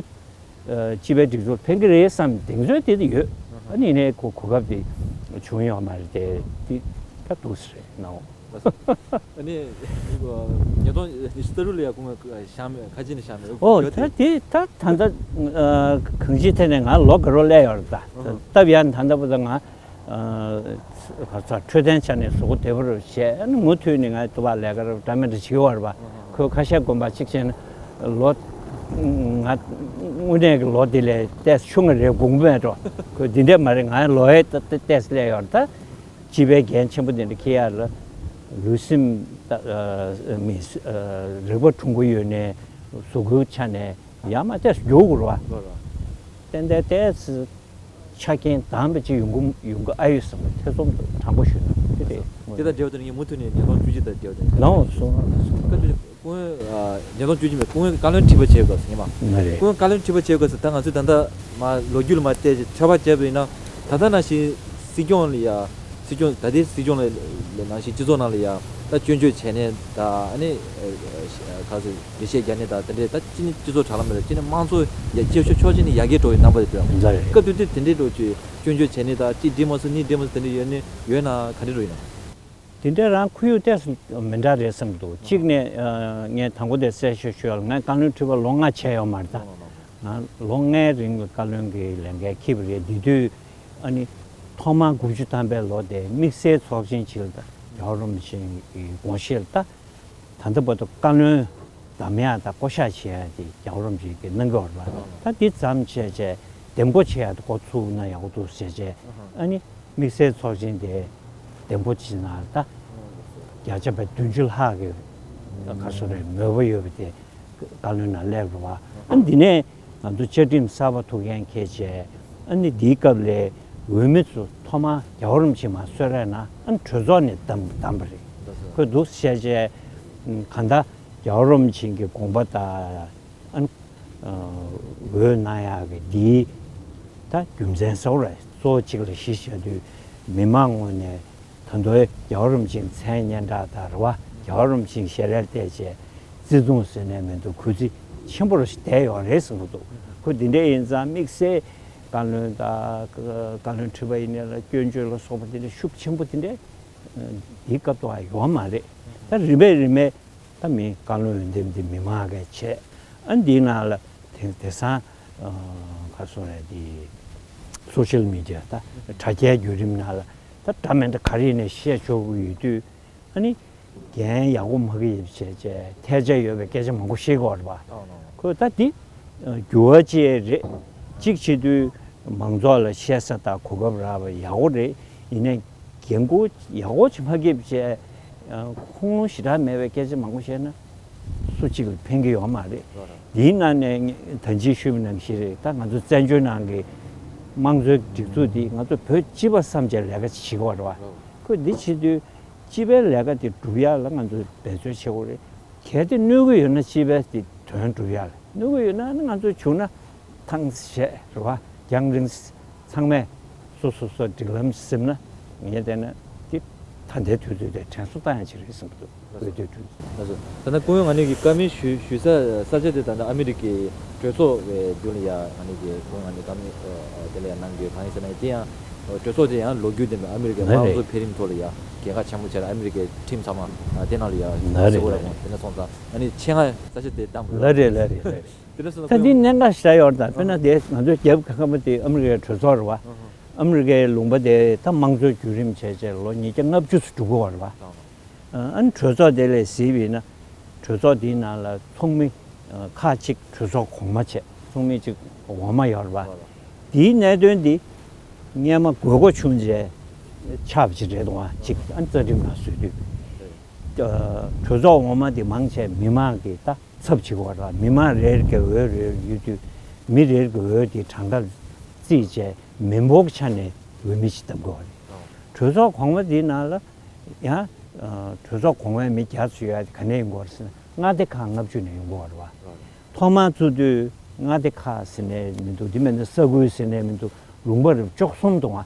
སྤྱི་པའི་སྒྲིག་འཛུགས་ཕན་གྱི་རེད་བསམ་གདེང་ཚོད་དེ་ཡོད། ཨ་ནི་ནས་གོ་གོ་སྐབས་དེ་བྱུང་ཡོད་མ་རེད་དེ། དེ་ད་འདུག་སེ་རེད་ནའོ། ཨ་ནི་ཉིས་སྟོང་ཉི་ཤུ་རྩ་དྲུག་ལ་ཡ་ཁོང་ཤང་མེད་ཁ་ཅིག་ནས་ཤང་མེད། ཨོ་ད་དེ་ད་ད་ལྟ་གང་ཅིའི་ཐད་ནས་ང་ལོ་དགའ་རོགས་སླེབས་ཡོད་རེད། ད་སྟབས་ཡག་ད་ལྟ་བར་དུ་ང་ག་ཚ་འཕྲོད་བསྟེན་ཆ་ནས་གཟུགས་པོ་བདེ་པོ་རུ་བྱས། ཨ་ནི་མུ་མཐུད་ནས་ང་དུ་བ་ལས་ཀ་རུ་འདྲ་མི་འདྲ་བྱེད་ཀྱི་ཡོད་རེད་པ། ཁོས་ཁ་ཤས་དགོན་པ་གཅིག་བྱས་ན་ལོ་ང་དངོས་གནས་ཀྱི་ལོ་འདི་ལས་ཏོག་ཙམ་ཆུང་ངུ་རེད་དགོངས་པ་མེད་འགྲོ། ཁོས་འདི་འདྲས་མ་རེད། ང་ལོ་ཡས་ཏོག་ཙམ་སླེབས་ཡོད་རེད། ད་སྤྱི་པའི་འགན་ཆེན་པོ་འདི་འདྲ་འཁྱེར་ཡ་ལ་ལུས་སེམས་ད་མི་རིག་པ་གྲུང་པོ་ཡོད་ནས་གཟུགས་པོའི་ཆ་ནས་ཡར་མར་ཏོག་ཙམ་རྒྱུག་དགོས་རེད་པ། ཏན་ཏན་ཏོག་ཙམ་ཆ་རྐྱེན་དམ་པ་ཅིག་ཡོང་གི་ཡོང་གི་ཨ་ཡོད་བསམ་པ་ཐེ་ཚོམ་དུ་དྲང་པོ་ཞུས་ན་དེ་རེད། དེ་དང་འབྲེལ་བ་དེ་ངས་མུ་མཐུད་ནས་ཉིས་སྟོང་བཅུ་གཅིག་དང་འབྲེལ་བ་དེ་ལའོ་སོང་། སྐུ་མགྲོན་ཉིས་སྟོང་བཅུ་གཅིག་མེད། སྐུ་ངོ་བཀའ་བློན་ཁྲི་པ་བྱེད་དགོས་ཟེར་ཡིན་མ། ང་རེད། སྐུ་ངོ་བཀའ་བློན་ཁྲི་པ་བྱེད་དགོས་ཟེར། ད་ང་ཚོས་ད་ལྟ་མ་ལོ་རྒྱུས་ལ་མ་བལྟས་ཚོད་དཔག་བྱས་པ་ཡིན་ན་ད་ལྟ་ནང་བཞིན་སྲིད་སྐྱོང་ལ་ཡ་སྲིད་སྐྱོང་ད་ལྟའི་སྲིད་སྐྱོང་ལ་ལ་ནང་བཞིན་སྤྱི་ཚོགས་ནང་ལ་ཡ་ད་སྐྱོན་བརྗོད་བྱས་ནས་ད་ཨ་ནི་ག་ཚོད་འགྲེལ་བཤད་རྒྱག་ནས་ད་དེ་འདྲས་ད་ཅི་ནི་སྤྱི་ཚོགས་དྲ་ལམ་ལ་ཅི་ནི་དམངས་གཙོ་ཡ་སྐྱེ་ཤོག་ཕྱོགས་གཅིག་ནས་ཡར་རྒྱས་འགྲོ་བའི་རྣམ་པ་དེ་སྟོན། ལགས་རེད། སྐབས་དེ་དུས་དེ་འདྲས་འགྲོ་ཅིག་སྐྱོན་བརྗོད་བྱས་ནས་ད་ཅི་འགྲིག་མ་སོང་ནི་འགྲིག་མ་སོང་དེ་འདྲས་ཡོད་ནི་ཡོད་ན་ག་འདྲས་འགྲོ་ཡིན་ན། དེ་འདྲ་རང་ཁོར་ཡུག་ཏོག་ཙམ་མི་འདྲ་རེད་བསམ་འདུག་གཅིག་ནས་ངས་དང་པོ་དེ་གསལ་བཤད་ཞུ་ཡ་ལ་ང་བཀའ་བློན་ཁྲི་པ་ལོ་ལྔ་བྱས་ཡོད་མ་རེད་ད། ང་ལོ་ལྔའི་རིང་ལ་བཀའ་བློན་གྱི་ལས་འགན་འཁྱེར་བ་རེད། དེ་དུས་ཨ་ནི་ཐོག་མར་དགུ་བཅུ་ཐམ་པའི་ལོ་དེ་དམིགས་བསལ་ཚོགས་ཆེན་ཅིག་ལ་ད་རྒྱལ་བ་རིན་པོ་ཆེའི་དགོངས་བཞེད་ལ་ད་ད་ལྟ་བར་དུ་བཀའ་བློན་གདམ་ཡག་དང་བསྐོ་གཞག་བྱེད་ཡག་དེ་རྒྱལ་བ་རིན་པོ་ཆེ་གིས་གནང་གི་ཡོད་རེད་པ། ད་འདི་ཙམ་བྱས་བྱས་འདེམས་བསྐོ་བྱེད་ཡག་དེ་འགོ་ཚུགས་ན་ཡག་པོ་འདུག་ཟེར་བྱས། ཨ་ནི་དམིགས་བསལ་ཚོགས་ཆེན་དེ་འདེམས་བསྐོ་བྱེད་ན་ད་བརྒྱ་ཆ་བརྒྱ་བདུན་ཅུ་ལྷག་གི་ད་ག་རེ་ཟེར་རེད། མོས་པ་ཡོད་པ་དེ་བཀའ་བློན་ནང་སླེབས་རེད་པ། ཨ་ནི་འདི་ནས་ང་ཚོ་བཅའ་ཁྲིམས་གསར་པ་ཐུགས་འགན་འཁྱེར་བྱས། ཨ་ནི་འདིའི་སྐབས་ལ་འོས་མི་ཚོ་ཐོག་མར་རྒྱལ་བ་རིན་པོ་ཆེ་མར་གསོལ་རས་ནང་ཨ་ནི་གྲོས་ཚོགས་ནས་བདམས་བདམས་པ་རེད། ཁོས་འདུག་བཤད་བྱས་གང་ལྟར་རྒྱལ་བ་རིན་པོ་ཆེ་གི་དགོངས་པ་ལྟར་ཨ་ནི་འོས་གནང་ཡག་གི་འདིའི་ད་རྒྱུ་མཚན་ཟེར་བ་རེད། གཙོ་བོ་གཅིག་ལ་གཞི་བཞག་དུས་མི་མང་ངོས་ནས་ད་དུང་རྒྱལ་བ་རིན་པོ་ཆེའི་མཚན་སྙན་གྲགས་དང་རེད་པ། རྒྱལ་བ་རིན་པོ་ཆེའི་ཞལ་རས་བལྟས་བྱས་ བརྩི་མཐོང་ཟེར་ནས་མི་འདུག་གུས་བརྩི་ཆེན་པོ་རུ་ཞིག་བསྡད་ཡོད་རེད་བསམ་གྱི་འདུག་ཁོ་འདི་འདྲ་ཡིན་ཙང་དམིགས་བསལ་བཀའ་བློན་དང་བཀའ་བློན་ཁྲི་པ་ཡིན་ནའི་ལ་སྐྱོན་བརྗོད་ལ་སོགས་པ་འདི་འདྲ་ཤུགས་ཆེན་པོ་འདི་འདྲ་འདིའི་སྐབས་དུ་ཡོད་མ་རེད། ད་རིམ་པས་རིམ་པས་ད་མི་བཀའ་བློན་འོས་འདེམས་འདི་མི་མང་གིས་བྱས། ཨ་འདིའི་ནང་ལ་དེ་དེང་སང་ག་སོང་རེད། དེ་སོ་ཤལ་མི་ཌི་ཡ་ད་དྲ་རྒྱའི་བརྒྱུད་རིམ་ནང་ལ་ད་འདྲ་མི་འདྲ་ག་རེ་ནས་བཤད་ཆོག་གི་ཡོད་དུས། ཨ་ནི་འགན་ཡག་པོ་མ་འཁྱེར་བྱས་བྱས་ཐལ་ཆ་ཡོད་པའི་སྐད་ཆ་མང་པོ་བཤད་ཀྱི་ཡོད་རེད་པ། ཁོས་ད་འདི་འགྱུར་བ་ཅིག་རེད། གཅིག་བྱེད་དུས་མང་ཚོགས་ལ་བཤད་ས་དང་གོ་སྐབས་རག་པ་ཡག་པོ་རེད། ཡིན་ནའི་འགན་ཁུར་ཡག་པོ་ཅིག་མ་འཁྱེར་བྱས་ཁུངས་ལུང་ཞེ་དྲག་མེད་པའི་སྐད་ཆ་མང་པོ་བཤད་ན་སུ་གཅིག་ལ་ཕན་གྱི་ཡོད་མ་རེད། འདིའི་ནང་ནས་ད་ཅི་ཞུས་པ་ནང་བཞིན་རེད། ད་ང་ཚོ་བཙན་བྱོལ་ནང་གི་དམངས་གཙོའི་སྒྲིག་འཛུགས་འདི་ང་ཚོ་བོད་སྤྱི་པ་བསམ་བྱས་ལས་ཀ་ཅིག་བྱེད་ཀྱི་ཡོད་རེད་པ། ཁོས་འདི་བྱེད་དུས་སྤྱི་པའི་ལས་ཀ་དེ་སྒྲུབ་ཡག་ལ་ང་ཚོས་འབད་རྩོལ་བྱེད་དགོས་རེད། གལ་ཏེ་གནོད་ཀྱི་ཡོད་ན་སྤྱི་པའི་དེ་དོན་སྒྲུབ་ཡག་ལ་གནོད་ཀྱི་ཡོད་ན་ང་ཚོས་བྱུང་ན་ཐང་བཤད་རེད་པ། རྒྱང་རིང་ཚང་མས་སོ་སོ་སོ་སྒྲིག་ལམ་ཟིན་ན་ངས་བལྟས་ན་དེ་ད་ལྟའི་དུས་ཚོད་དེ་དྲན་གསོ་བཏང་ཡག་ཅིག་རེད་བསམ་གྱི་འདུག་འོས་བསྡུའི་གྲོས་ཚོགས། ལགས་སོ། ད་ལྟ་སྐུ་ངོ་ང་གཉིས་ཀྱིས་བཀའ་མོལ་ཞུ་ཞུ་ས་ས་ཆ་དེ་ད་ལྟ་ཨ་མི་རི་ཀའི་གྲོས་ཚོགས་པའི་མདུན་ལ་ཡ་ང་གཉིས་ཀྱིས་སྐུ་ངོ་ང་གཉིས་བཀའ་མོལ་ཨ་དེ་ལ་ཡ་གནང་རྒྱུ་གང་ཡིན་ཟེར་ན་དེ་ཡང་གྲོས་ཚོགས་དེ་ཡང་ལོ་རྒྱུས་ལྡན་པའི་ཨ་མི་རི་ཀའི་ལགས་དམངས་རེད། གཙོ་འཕེལ་རིམ་ཐོག་ལ་ཡ་གལ་ཁ་ཆེན་པོ་ཆགས་རེད། ཨ་མི་རི་ཀའི་ཁྲིམས་ཚང་མ་ཨ་དེ་ནང་ལ་ཡ་ལགས་རེད། གཟིགས་དགོས་རེད། ལགས་རེད། དེ་འདྲ་སོང་ཙང་ང་གཉིས་ཆེད་མངགས་ས་ཆ་དེ་བཏང་དགོས་ལགས་རེད། ལགས་རེད། ལགས་རེད། དེ་འདྲ་སོང་ད་ཙང་འདི་གནད་འགག་ཞེ་དྲག་ཡོད་རེད། ད་དཔེར་ན་དེ་ང་ཚོའི་རྒྱལ་ཁབ་ཁ་པ་དེ་ཨ་མི་རི་ཀའི་གྲོས་ཚོགས་རེད་པ། ཨ་མི་རི་ཀའི་ལུང་པ་དེ་ད་དམངས་གཙོའི་བརྒྱུད་རིམ་བྱས་བྱས་ལོ་ཉིས་བརྒྱ་ལྔ་བཅུ་ཙམ་འགྲོ་གི་ཡོད་རེད་པ། ཨ་ནི་གྲོས་ཚོགས་དེ་ལ་གཟིགས་པ་ཡིན་ན་གྲོས་ཚོགས་དེའི་ནང་ལ་ཚོགས་མི་ཁག་ཅིག་གྲོས་ཚོགས་གོང་མ་བྱས། ཚོགས་མི་གཅིག་འོག་མ་ཡོད་རེད་པ། དེའི་གནད་དོན་འདི་སྔས་མ་དགོས་མཁོ་བྱུང་རྗེས་ཆགས་པ་ཅིག་རེད་འདུག་ཨ་གཅིག་ཨ་ནི་རྩ་ཁྲིམས་ནང་བཟོས་དུས། གྲོས་ཚོགས་འོག་མ་དེ་མང་ཆེ་མི་མང་གི་ད་ཚབ་བྱེད་དགོས་རེད། མི་མང་རེ་རེ་གི་འོས་རེ་རེ་ཡོད་དུས་མི་རེ་རེ་གི་འོས་དེ་གྲངས་ཀ་བརྩིས་བྱས་མི་འབོར་གྱི་ཆ་ནས་འོས་མི་ཞིག་བདམས་དགོས་རེད། གྲོས་ཚོགས་གོང་མ་དེའི་ནང་ལ་ཡང་གྲོས་ཚོགས་གོང་མའི་མི་བརྒྱ་ཙམ་ཡོད་ཡ་དེ་ག་ནས་ཡོང་གི་ཡོད་རེད་ཟེར་ན་མངའ་སྡེ་ཁག་ལྔ་བཅུ་ནས་ཡོང་གི་ཡོད་རེད་པ། ཐོག་མར་བཙུགས་དུས་མངའ་སྡེ་ཁག་ཟེར་ནས་མི་འདུག་དེ་མིན་ན་ས་ཁུལ་ཟེར་ནས་མི་འདུག་ལུང་པ་རེ་བཅུ་གསུམ་འདུག་ཨ།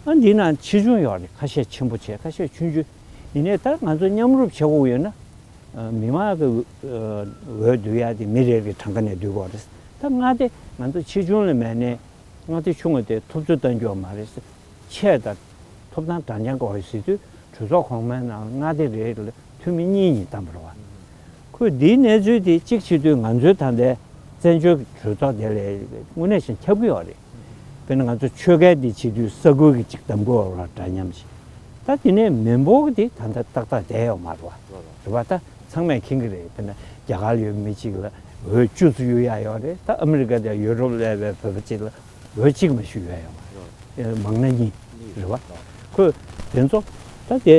ཨ་འདི་ནང་ཆེ་ཆུང་ཡོད་རེད། ཁ་ཤས་ཆེན་པོ་བྱས་ཁ་ཤས་ཆུང་ཆུང་། ཡིན་ནའི་ད་ང་ཚོ་མཉམ་རུབ་བྱེད་དགོས་ཡོད་ན་མི་མང་གི་འོས་བསྡུ་ཡ་དེ་མི་རེ་རེ་གྲངས་ཀ་ནས་བསྡུ་དགོས་རེད། ད་མངའ་སྡེ་ང་ཚོ་ཆེ་ཆུང་ལ་མེད་ནས་མངའ་སྡེ་ཆུང་བ་དེ་ཐུབ་ཚོད་གཏོང་རྒྱུ་མ་རེད། ཆེ་དང་ཐོབ་ཐང་འདྲ་མཉམ་དགོས་ཡོད་ཟེར་དུས་གྲོས་ཚོགས་གོང་མའི་ནང་མངའ་སྡེ་རེ་རེ་ལ་འཐུས་མི་གཉིས་གཉིས་བདམས་པ་རེད་པ། ཁོས་འདིའི་གནས་ཚུལ་དེ་གཅིག་བྱེད་དུས་ང་ཚོའི་ད་ལྟའི་བཙན་བྱོལ་གྱི་གྲོས་ཚོགས་དེ་ལས་དངོས་གནས་བཞིན་ཁྱབ་ཀྱི་ཡོད་རེད། དཔེར་ན་ང་ཚོ་ཆོལ་ཁའི་འདི་བྱེད་དུས་ས་ཁུལ་གྱི་གཅིག་བདམས་དགོས་པ་འདྲ་མཉམ་ཞིག་ད་དེ་ནས་མི་འབོར་གྱི་དེ་ད་ལྟ་ཏག་ཏག་བསྡད་ཡོད་མ་རེད་པ། རེད་པ། ད་ཚང་མས་མཁྱེན་གྱི་རེད། དཔེར་ན་རྒྱ་གར་ལ་ཡོད་མི་གཅིག་ལ་འོས་བཅུ་ཙམ་གཡུག་ཡ་ཡོད་རེད། ད་ཨ་མི་རི་ཀ་དང་ཡུ་རོབ་ལ་ཡོད་པའི་བོད་པ་གཅིག་ལ་འོས་གཅིག་མ་གཞི་ཡོད་ཡོད་མ་རེད། མང་ན་གཉིས་རེད་པ། ཁོས་དེ་ཚོ་ད་དེ་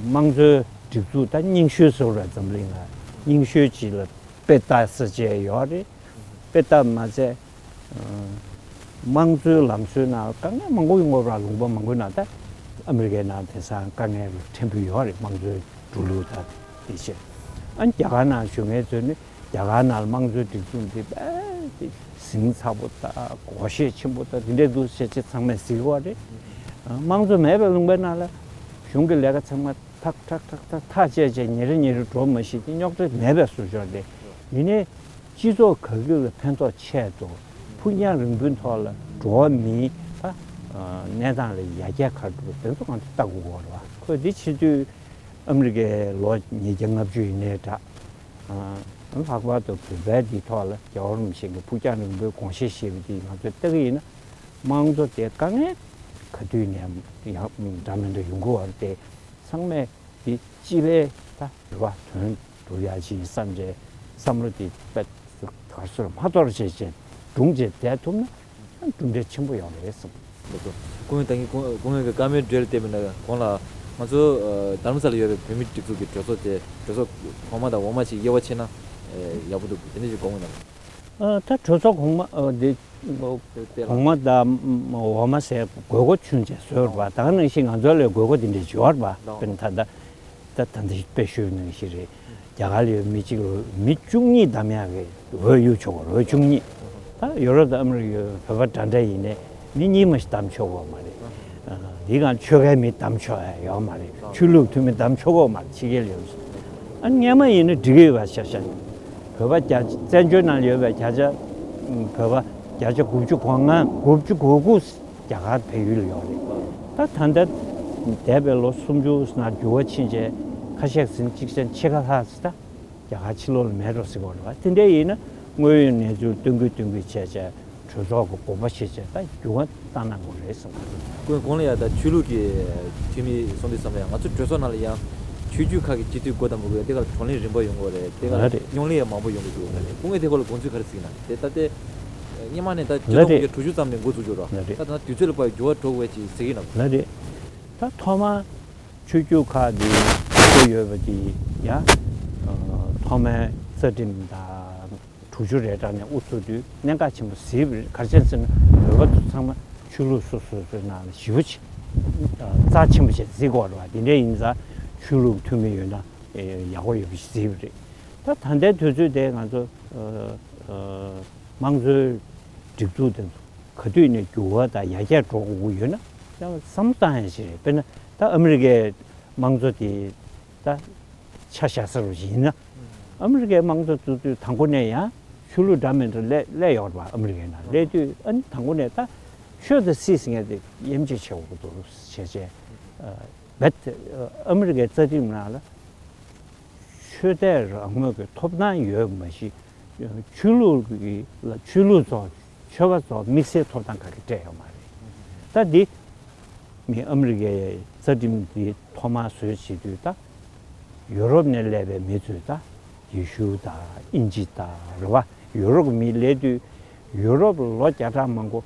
དམངས་གཙོའི་སྒྲིག་འཛུགས་ད་རྙིང་ཤོས་བཟོ་ར་འཛམ་གླིང་ལ་རྙིང་ཤོས་གཅིག་ལ་དཔེ་ལྟ་ས་བཅས་ཡོད་རེད། དཔེ་ལྟ་མ་ཚད་དམངས་གཙོའི་ལམ་སྲོལ་ནང་དཀའ་ངལ་མང་པོ་ཡོང་གི་ཡོད་རེད། ལུང་པ་མང་པོའི་ནང་ད་ཨ་མི་རི་ཀའི་ནང་དེང་སང་དཀའ་ངལ་ཕྲན་བུ་ཡོད་རེད། དམངས་གཙོའི་འགྲོ་ལུགས་ད་དེ་བྱས། ཨ་རྒྱ་གར་ནང་བཞུགས་མཁན་ཚོས་ནི་རྒྱ་གར་ནང་ལ་དམངས་གཙོའི་སྒྲིག་འཛུགས་འདི་དཔེ་དེ་ཟིང་ཚ་པོ་དང་སྒོར་གཞས་ཆེན་པོ་དང་དེ་འདྲས་འདུག་ཟེར་བྱས་ཚང་མས་གཟིགས་པ་རེད། དམངས་གཙོ་མེད་པའི་ལུང་པའི་ནང་ལ་གཞུང་གི་ལས་ཀ་ཚང་མ་ཐག་ཐག་ཐག་ཐག་ཐག་བཅད་བྱས་ཉིན་རེ་ཉིན་རེ་འགྲོ་མ་ཤེས་ཏེ་རྙོག་དྲ་མེད་པའི་བཟོ་ཕྱོགས་རེད། ཡིན་ནའི་སྤྱི་ཚོགས་ག་གེ་ལ་ཕན་ཐོགས་ཆེད་དུ་ཕུགས་རྒྱང་རིང་པོའི་ཐོག་ལ་འགྲོ་བ་མིའི་ད་གནས་སྟངས་ལ་ཡར་རྒྱས་ག་རེ་འགྲོ་དེ་ཚོ་ང་ཚོ་ལྟ་དགོས་ཀྱི་ཡོད་རེད་པ། ཁོས་འདི་བྱེད་དུས་ཨ་མི་རི་ཀའི་ལོ་ཉིས་བརྒྱ་ལྔ་བཅུ་ཡིན་ནའི་འདྲ། ལྷག་པར་དུ་བོད་པའི་འདིའི་ཐོག་ལ་རྒྱལ་བ་རིན་པོ་ཆེ་གི་ཕུགས་རྒྱང་རིང་པོའི་དགོངས་བཞེད་བཞེས་པ་འདི་ང་ཚོས་ལྟ་གི་ཡིན་ན་དམངས་གཙོ་དེ་དཀའ་ངལ་ག་དུས་ནས་ཡང་འདྲ་མི་འདྲ་ཡོང་གི་ཡོད་རེད་དེ། ཚང་མས་འདི་སྤྱི་པའི་ད་རེ་བ་དོན་སྒྲུབ་ཡག་ཅིག་ཡིན་བསམ་བྱས་བསམ་བློ་དེ་དཔེ་ག་རེ་ཟེར་མ་དོར་བྱས་བྱས་སྒྲུང་བྱས་བསྡད་ཐུབ་ན་གྲུབ་འབྲས་ཆེན་པོ་ཡོང་རེད་བསམ། ལགས་སོ། སྐུ་ངོ་ད་གིན་སྐུ་སྐུ་ངོ་གི་བཀའ་མོལ་འགྲེལ་བསྟན་པ་ནང་གོང་ལ་ང་ཚོ་ཨ་རྡ་རམ་ས་ལ་ཡོད་པའི་བོད་མིའི་སྒྲིག་འཛུགས་ཀྱི་གྲོས་ཚོགས་དེ་གྲོས་ཚོགས་གོང་མ་དང་འོག་མ་ཅིག་དབྱེ་བ་ཕྱེ་ན་ཨེ་ཡག་པོ་འདུག་དེ་འདྲ་ཞིག་དགོངས་ཡོད་ན། ཨ་ད་གྲོས་ཚོགས་གོང་མ་ཨ་དེ་དེ་ལ་གོང་མ་དང་འོག་མ་ཟེར་དགོས་མཁོ་ཆུང་ཅེས་བཟོས་པ་ད་ག་ནང་བཞིན་ང་ཚོ་ལ་དགོས་མཁོ་དེ་འདྲ་ཅིག་ཡོད་རེད་པ། དཔེར་ན་ད་ལྟ། ད་ད་ལྟ་དཔེ་ཞུས་ནང་བཞིན་རེད། རྒྱ་གར་ལ་ཡོད་མི་གཅིག་ལ་མི་བཅུ་གཉིས་བདམས་ཡག་གི་འོས་གཡུག་ཆོག་གི་རེད། འོས་བཅུ་གཉིས། ད་ཡོ་རོབ་དང་ཨ་མི་རི་ཀའི་བོད་པ་འདྲ་འདྲ་ཡིན་ནའི་མི་གཉིས་མ་ཞིག་བདམས་ཆོག་གི་ཡོད་མ་རེད། ཨ་འདི་གང་ཆོལ་ཁའི་མི་བདམས་ཆོག་ཡ་ཡོད་མ་རེད། ཆོས་ལུགས་འཐུས་མི་བདམས་ཆོག་གི་ཡོད་མ་རེད། ཕྱི་རྒྱལ་ལ་ཡོད་མི་སོང་ ཨ། སྔོན་མ་ཡིན་ན་འགྲིག་གི་ཡོད་པ་ཆ་བཞག་ན། བོད་པ་རྒྱ་བཙན་བྱོལ་ནང་ཡོད་པའི་བརྒྱ་ཆ་བོད་པ་བརྒྱ་ཆ་དགུ་བཅུ་གོ་ལྔ་དགུ་བཅུ་གོ་དགུ་རྒྱ་གར་བལ་ཡུལ་ལ་ཡོད་རེད། ད་ད་ལྟ་འདས་པའི་ལོ་སུམ་ཅུ་ནང་འགྱུར་བ་ཕྱིན་རྗེས་ཁ་ཤས་ཟིན་གཅིག་ཅན་ཕྱེད་ཀ་ལྷག་ཙམ་ད་རྒྱ་གར་ཕྱི་ལོགས་ལ་མེད་འགྲོ་ཟེར་གྱི་ཡོད་རེད་བ། དེ་འདྲ་ཡིན་ན་དངོས་ཡོད་གནས་ཚུལ་སྟོན་དགོས་སྟོན་དགོས་བྱས་བྱས། གྲོས་ཚོགས་ཀྱི་དགོངས་པ་བཞེས་བྱས་ད་འགྱུར་བ་བཏང་གནང་དགོས་རེད་བསམ་གྱི་འདུག། ཁོས་གོང་ལ་ཡང་ད་ཆོས་ལུགས་ཀྱི་འཐུས་མི་གསུང་དུས་ཙམ་ལ་ཡང་ང་ཚོ་གྲོས་ཚོགས་ནང་ལ་ཡང་ཆོས་བརྒྱུད་ཁག་གི་སྤྱི་འཐུས་དགོས་དང་མི་དགོས་ཡང་དེ་ག་ལ་བགྲོ་གླེང་རིམ་པ་ཡོང་གི་རེད། དེ་ག་ལ་ལགས་རེད། རྙོག་གླེང་ཡང་མང་པོ་ཡོང་གི་འདུག། ལགས་རེད། སྐུ་ངོས་དེ་སྐོར་ལ་དགོངས་ཚུལ་ག་རེ་གཟིགས་ན། དེ་ད་ལྟ་སྔོན་མ་ནས་ད་ཆོས་ལུགས་ལགས་རེད། དགོངས་ཀྱི་གྲོས་ཆོད་ཙམ་ནས་འགོ་བཙུགས་ཡོད་རོགས། ལགས་རེད། ད་ད་དུས་ཚོད་ལ་དཔག་པའི་འགྱུར་བ་འགྲོ་དགོས་ཅིག་ཟེར་གྱི་ཡིན་ནམ། ལགས་རེད། ད་ཐོག་མ་ཆོས་བརྒྱུད་ཁག་འདི་ཚོ་ཡོད་པ་འདི་ཡང་ཐོག་མའི་རྩ་ཁྲིམས་དང་། དྲུག་ཅུ་རེ་གྲངས་ནས་དབུ་ཚུགས་དུས་གནད་འགག་ཆེན་པོ་གཟིགས་པ་རེད། ག་རེ་བྱས་ཟེར་ན་བོད་པ་ཚོ་ཚང་མ་ཆོས་ལུགས་སོ་སོ་སོའི་ནང་ལ་ཞེ་པོ་ཅིག་རྩ་ཆེན་པོ་བྱས་གཟིགས་དགོས་རེད་བ། དེ་འདྲ་ཡིན་ཙང་ཆོས་ལུགས་མཐུན་མི་ཡོད་ན་ཡག་པོ་ཡོད་པ་ཞིག་གཟིགས་པ་རེད། ད་ད་ལྟའི་དུས་ཚོད་དེ་ང་ཚོ་དམངས་གཙོའི་སྒྲིག་འཛུགས་དེ་ཚོ་ག་དུས་ནས་འགྱུར་བ་དང་ཡར་རྒྱས་འགྲོ་དགོས་ཀྱི་ཡོད་ན་ཡང་བསམ་བློ་བཏང་ཡ་ཞིག་རེད། དཔེར་ན་ད་ཨ་མི་རི་ཀའི་དམངས་གཙོ་དེ་ད་ཆ་བཞག་ས་རུ་ཡིན་ན། ཨ་མི་རི་ཀའི་དམངས་གཙོ་བཙུགས་དུས་དང་པོ་ནས་ཡང་ཆོས་ལུགས་འདྲ་མི་འདྲ་སླེབས་སླེབས་ཡོད་རེད་པ། ཨ་མི་རི་ཀའི་ནང་སླེབས་དུས་ཨ་ནི་དང་པོ་ནས་ད་ཆོས་དང་སྲིད་ཟེར་མཁན་དེ་དབྱེ་འབྱེད་བྱེད་དགོས་འདུག་བྱས་བྱས། རྦད་ཨ་མི་རི་ཀའི་རྩ་ཁྲིམས་ནང་ལ་ཆོས་དད་རང་མོས་ཀྱི་ཐོབ་ཐང་ཡོད་མ་གཞི་ཆོས་ལུགས་ཀྱི་ལ་ཆོས་ལུགས་ཚོ་ཆོས་པ་ཚོ་དམིགས་བསལ་ཐོབ་ཐང་ག་གེ་སྤྲད་ཡོད་མ་རེད། ད་འདི་མི་ཨ་མི་རི་ཀའི་རྩ་ཁྲིམས་འདི་ཐོག་མར་བཟོས་བྱེད་དུས་ད་ཡུ་རོབ་ནས་སླེབས་པའི་མི་ཚོས་ད་ཡེ་ཤུ་དང་དབྱིན་ཇི་དང་རེད་བ། ཡུ་རོབ་ཀྱི་མི་སླེབས་དུས་ཡུ་རོབ་ལ་ལོ་བརྒྱ་ཕྲག་མང་པོ་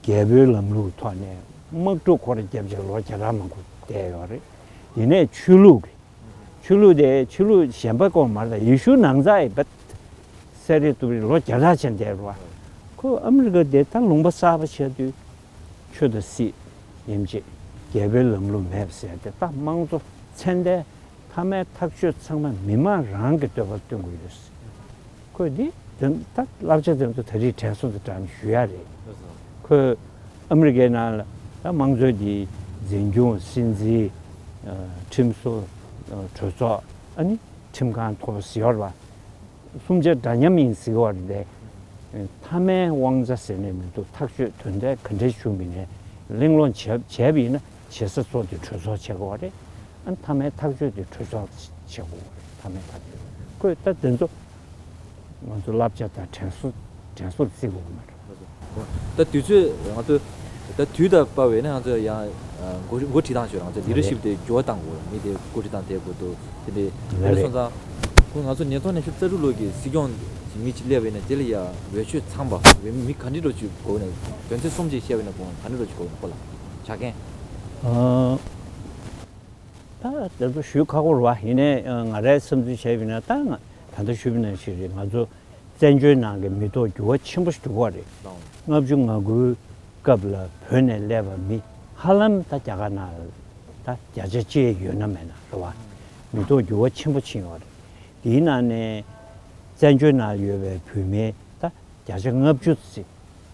རྒྱལ་པོའི་ལམ་ལུགས་ཐོག་ནས་དམག་འཁྲུག་ཁོ་རང་བརྒྱབ་བྱས་ལོ་བརྒྱ་ཕྲག་མང་པོ་བསྡད་ཡོད་རེད། དེ་ནས་ཆོས་ལུགས་ཀྱི་ཆོས་ལུགས་དེ་ཆོས་ལུགས་གཞན་པ་སྐོར་མ་རེད། ཡེ་ཤུ་ནང་ཚ་ཡི་བད་སེ་རེ་ཏུ་རི་ལོ་བརྒྱ་ཕྲག་ཕྱིན་བསྡད་རེད་བ། ཁོ་ཨ་མི་རི་ཀ་དེ་ད་ལུང་པ་གསར་པ་ཆགས་དུས་ཆོས་དང་སྲིད་དབྱེ་འབྱེད་རྒྱལ་པོའི་ལམ་ལུགས་མེད་པ་ཟེར་དེ་ད་དམངས་གཙོ་མཚན་ལྡན་མཐའ་མའི་ཐག་གཅོད་ཚང་མ་མི་མང་རང་གི་འདོད་པར་སྟོན་དགོས་ཡོད། ཁོས་འདི་དོན་ད་བསླབ་བྱ་དེ་ཚོ་ད་རེས་དྲན་གསོ་དང་སྦྲགས་ནས་ཞུ་ཡ་རེད། ཁོས་ཨ་མི་རི་ཀའི་ནང་ལ་ད་དམངས་གཙོའི་འདི་འཛིན་སྐྱོང་སྲིད་འཛིན་ཁྲིམས་བཟོ་གྲོས་ཚོགས་ཨ་ནི་ཁྲིམས་ཁང་མཐོ་པོ་ཟེར་བ་གསུམ་ཆ་འདྲ་མཉམ་ཡིན་ཟེར་བ་རེད་དེ། མཐའ་མའི་དབང་ཆ་ཟེར་ནས་མི་འདུག་ཐག་གཅོད་དོན་ཚན་ག་འདྲ་ཞུ་མི་ནས་གླེང་སློང་བྱས་བྱས་པ་ཡིན་ན་བྱེད་ས་ཚོ་དེ་གྲོས་ཚོགས་བྱེད་དགོས་པ་རེད། ཨ་མཐའ་མའི་ཐག་གཅོད་དེ་གྲོས་ཚོགས་བྱེད་དགོས་པ་རེད། མཐའ་མའི་ཐག་གཅོད་ཁོས་ད་དེ་ཚོ་ང་ཚོ་བསླབ་བྱ་དང་དྲན་གསོ་དྲན་གསོར་བརྩི་དགོས་ཀྱི་མ་རེད། ད་དུས་ཚོད་ང་ཚོ་ད་དུས་དང་བབས་པས་ནི་ང་ཚོ་ཡང་འགོ་འགོ་ཁྲིད་སྟངས་ཤོད་ང་ཚོ་ལི་ཌར་ཤིབ་དེ་འགྱུར་བ་གཏང་དགོས། མི་དེ་འགོ་ཁྲིད་སྟངས་དེ་དགོས་འདུག་དེ་འདྲའི་ལ་རེད། སོང་ཙང་ཁོ་ང་ཚོ་ཉིས་སྟོང་ཉི་ཤུ་རྩ་དྲུག་ལོ་གི་སྲིད་སྐྱོང་མི་གཅིག་སླེབས་པ་ཡིན་ན་དེ་ལ་ཡ་འོས་ཆོས་ཚང་པ་མི་ག་འདྲི་འགྲོ་ཅིག་དགོས་ན་དོན་ཚན་གསུམ་ཅིག་བཤད་པ་ཡིན་ན་ཁོ་ག་འདྲི་འགྲོ་ཅིག་དགོས་ན་ཁོ་ལ་ཆ་རྐྱེན། ཨ། ད་དེ་ཚོ་ཞུ་ཁག་པོ་རེད་བ། ཡིན་ནའི་ང་རའི་བསམ་ཚུལ་བྱས་པ་ཡིན་ན་ད་ང་ད་ལྟ་ཞུས་པ་ནང་བཞིན་རེད། ང་ཚོ་བཙན་བྱོལ་ནང་གི་མི་ཐོག་འགྱུར་བ་ཆེན་པོ་ཞིག་འགྲོ་གི་རེད། ལགས། ལྔ་བཅུ་ང་དགུའི་སྐབས་ལ་བོད་ནས་སླེབས་པ་མི་ཧ་ལམ་ད་རྒྱ་གར་ནང་ད་བརྒྱ་ཆ་གཅིག་ཡོད་ན་མེད་ན་རེད་བ། མི་ཐོག་འགྱུར་བ་ཆེན་པོ་ཕྱིན་ཡོད་རེད། དེའི་ནང་ནས་བཙན་བྱོལ་ནང་ཡོད་པའི་བོད་མི་ད་བརྒྱ་ཆ་ལྔ་བཅུ་ཙམ་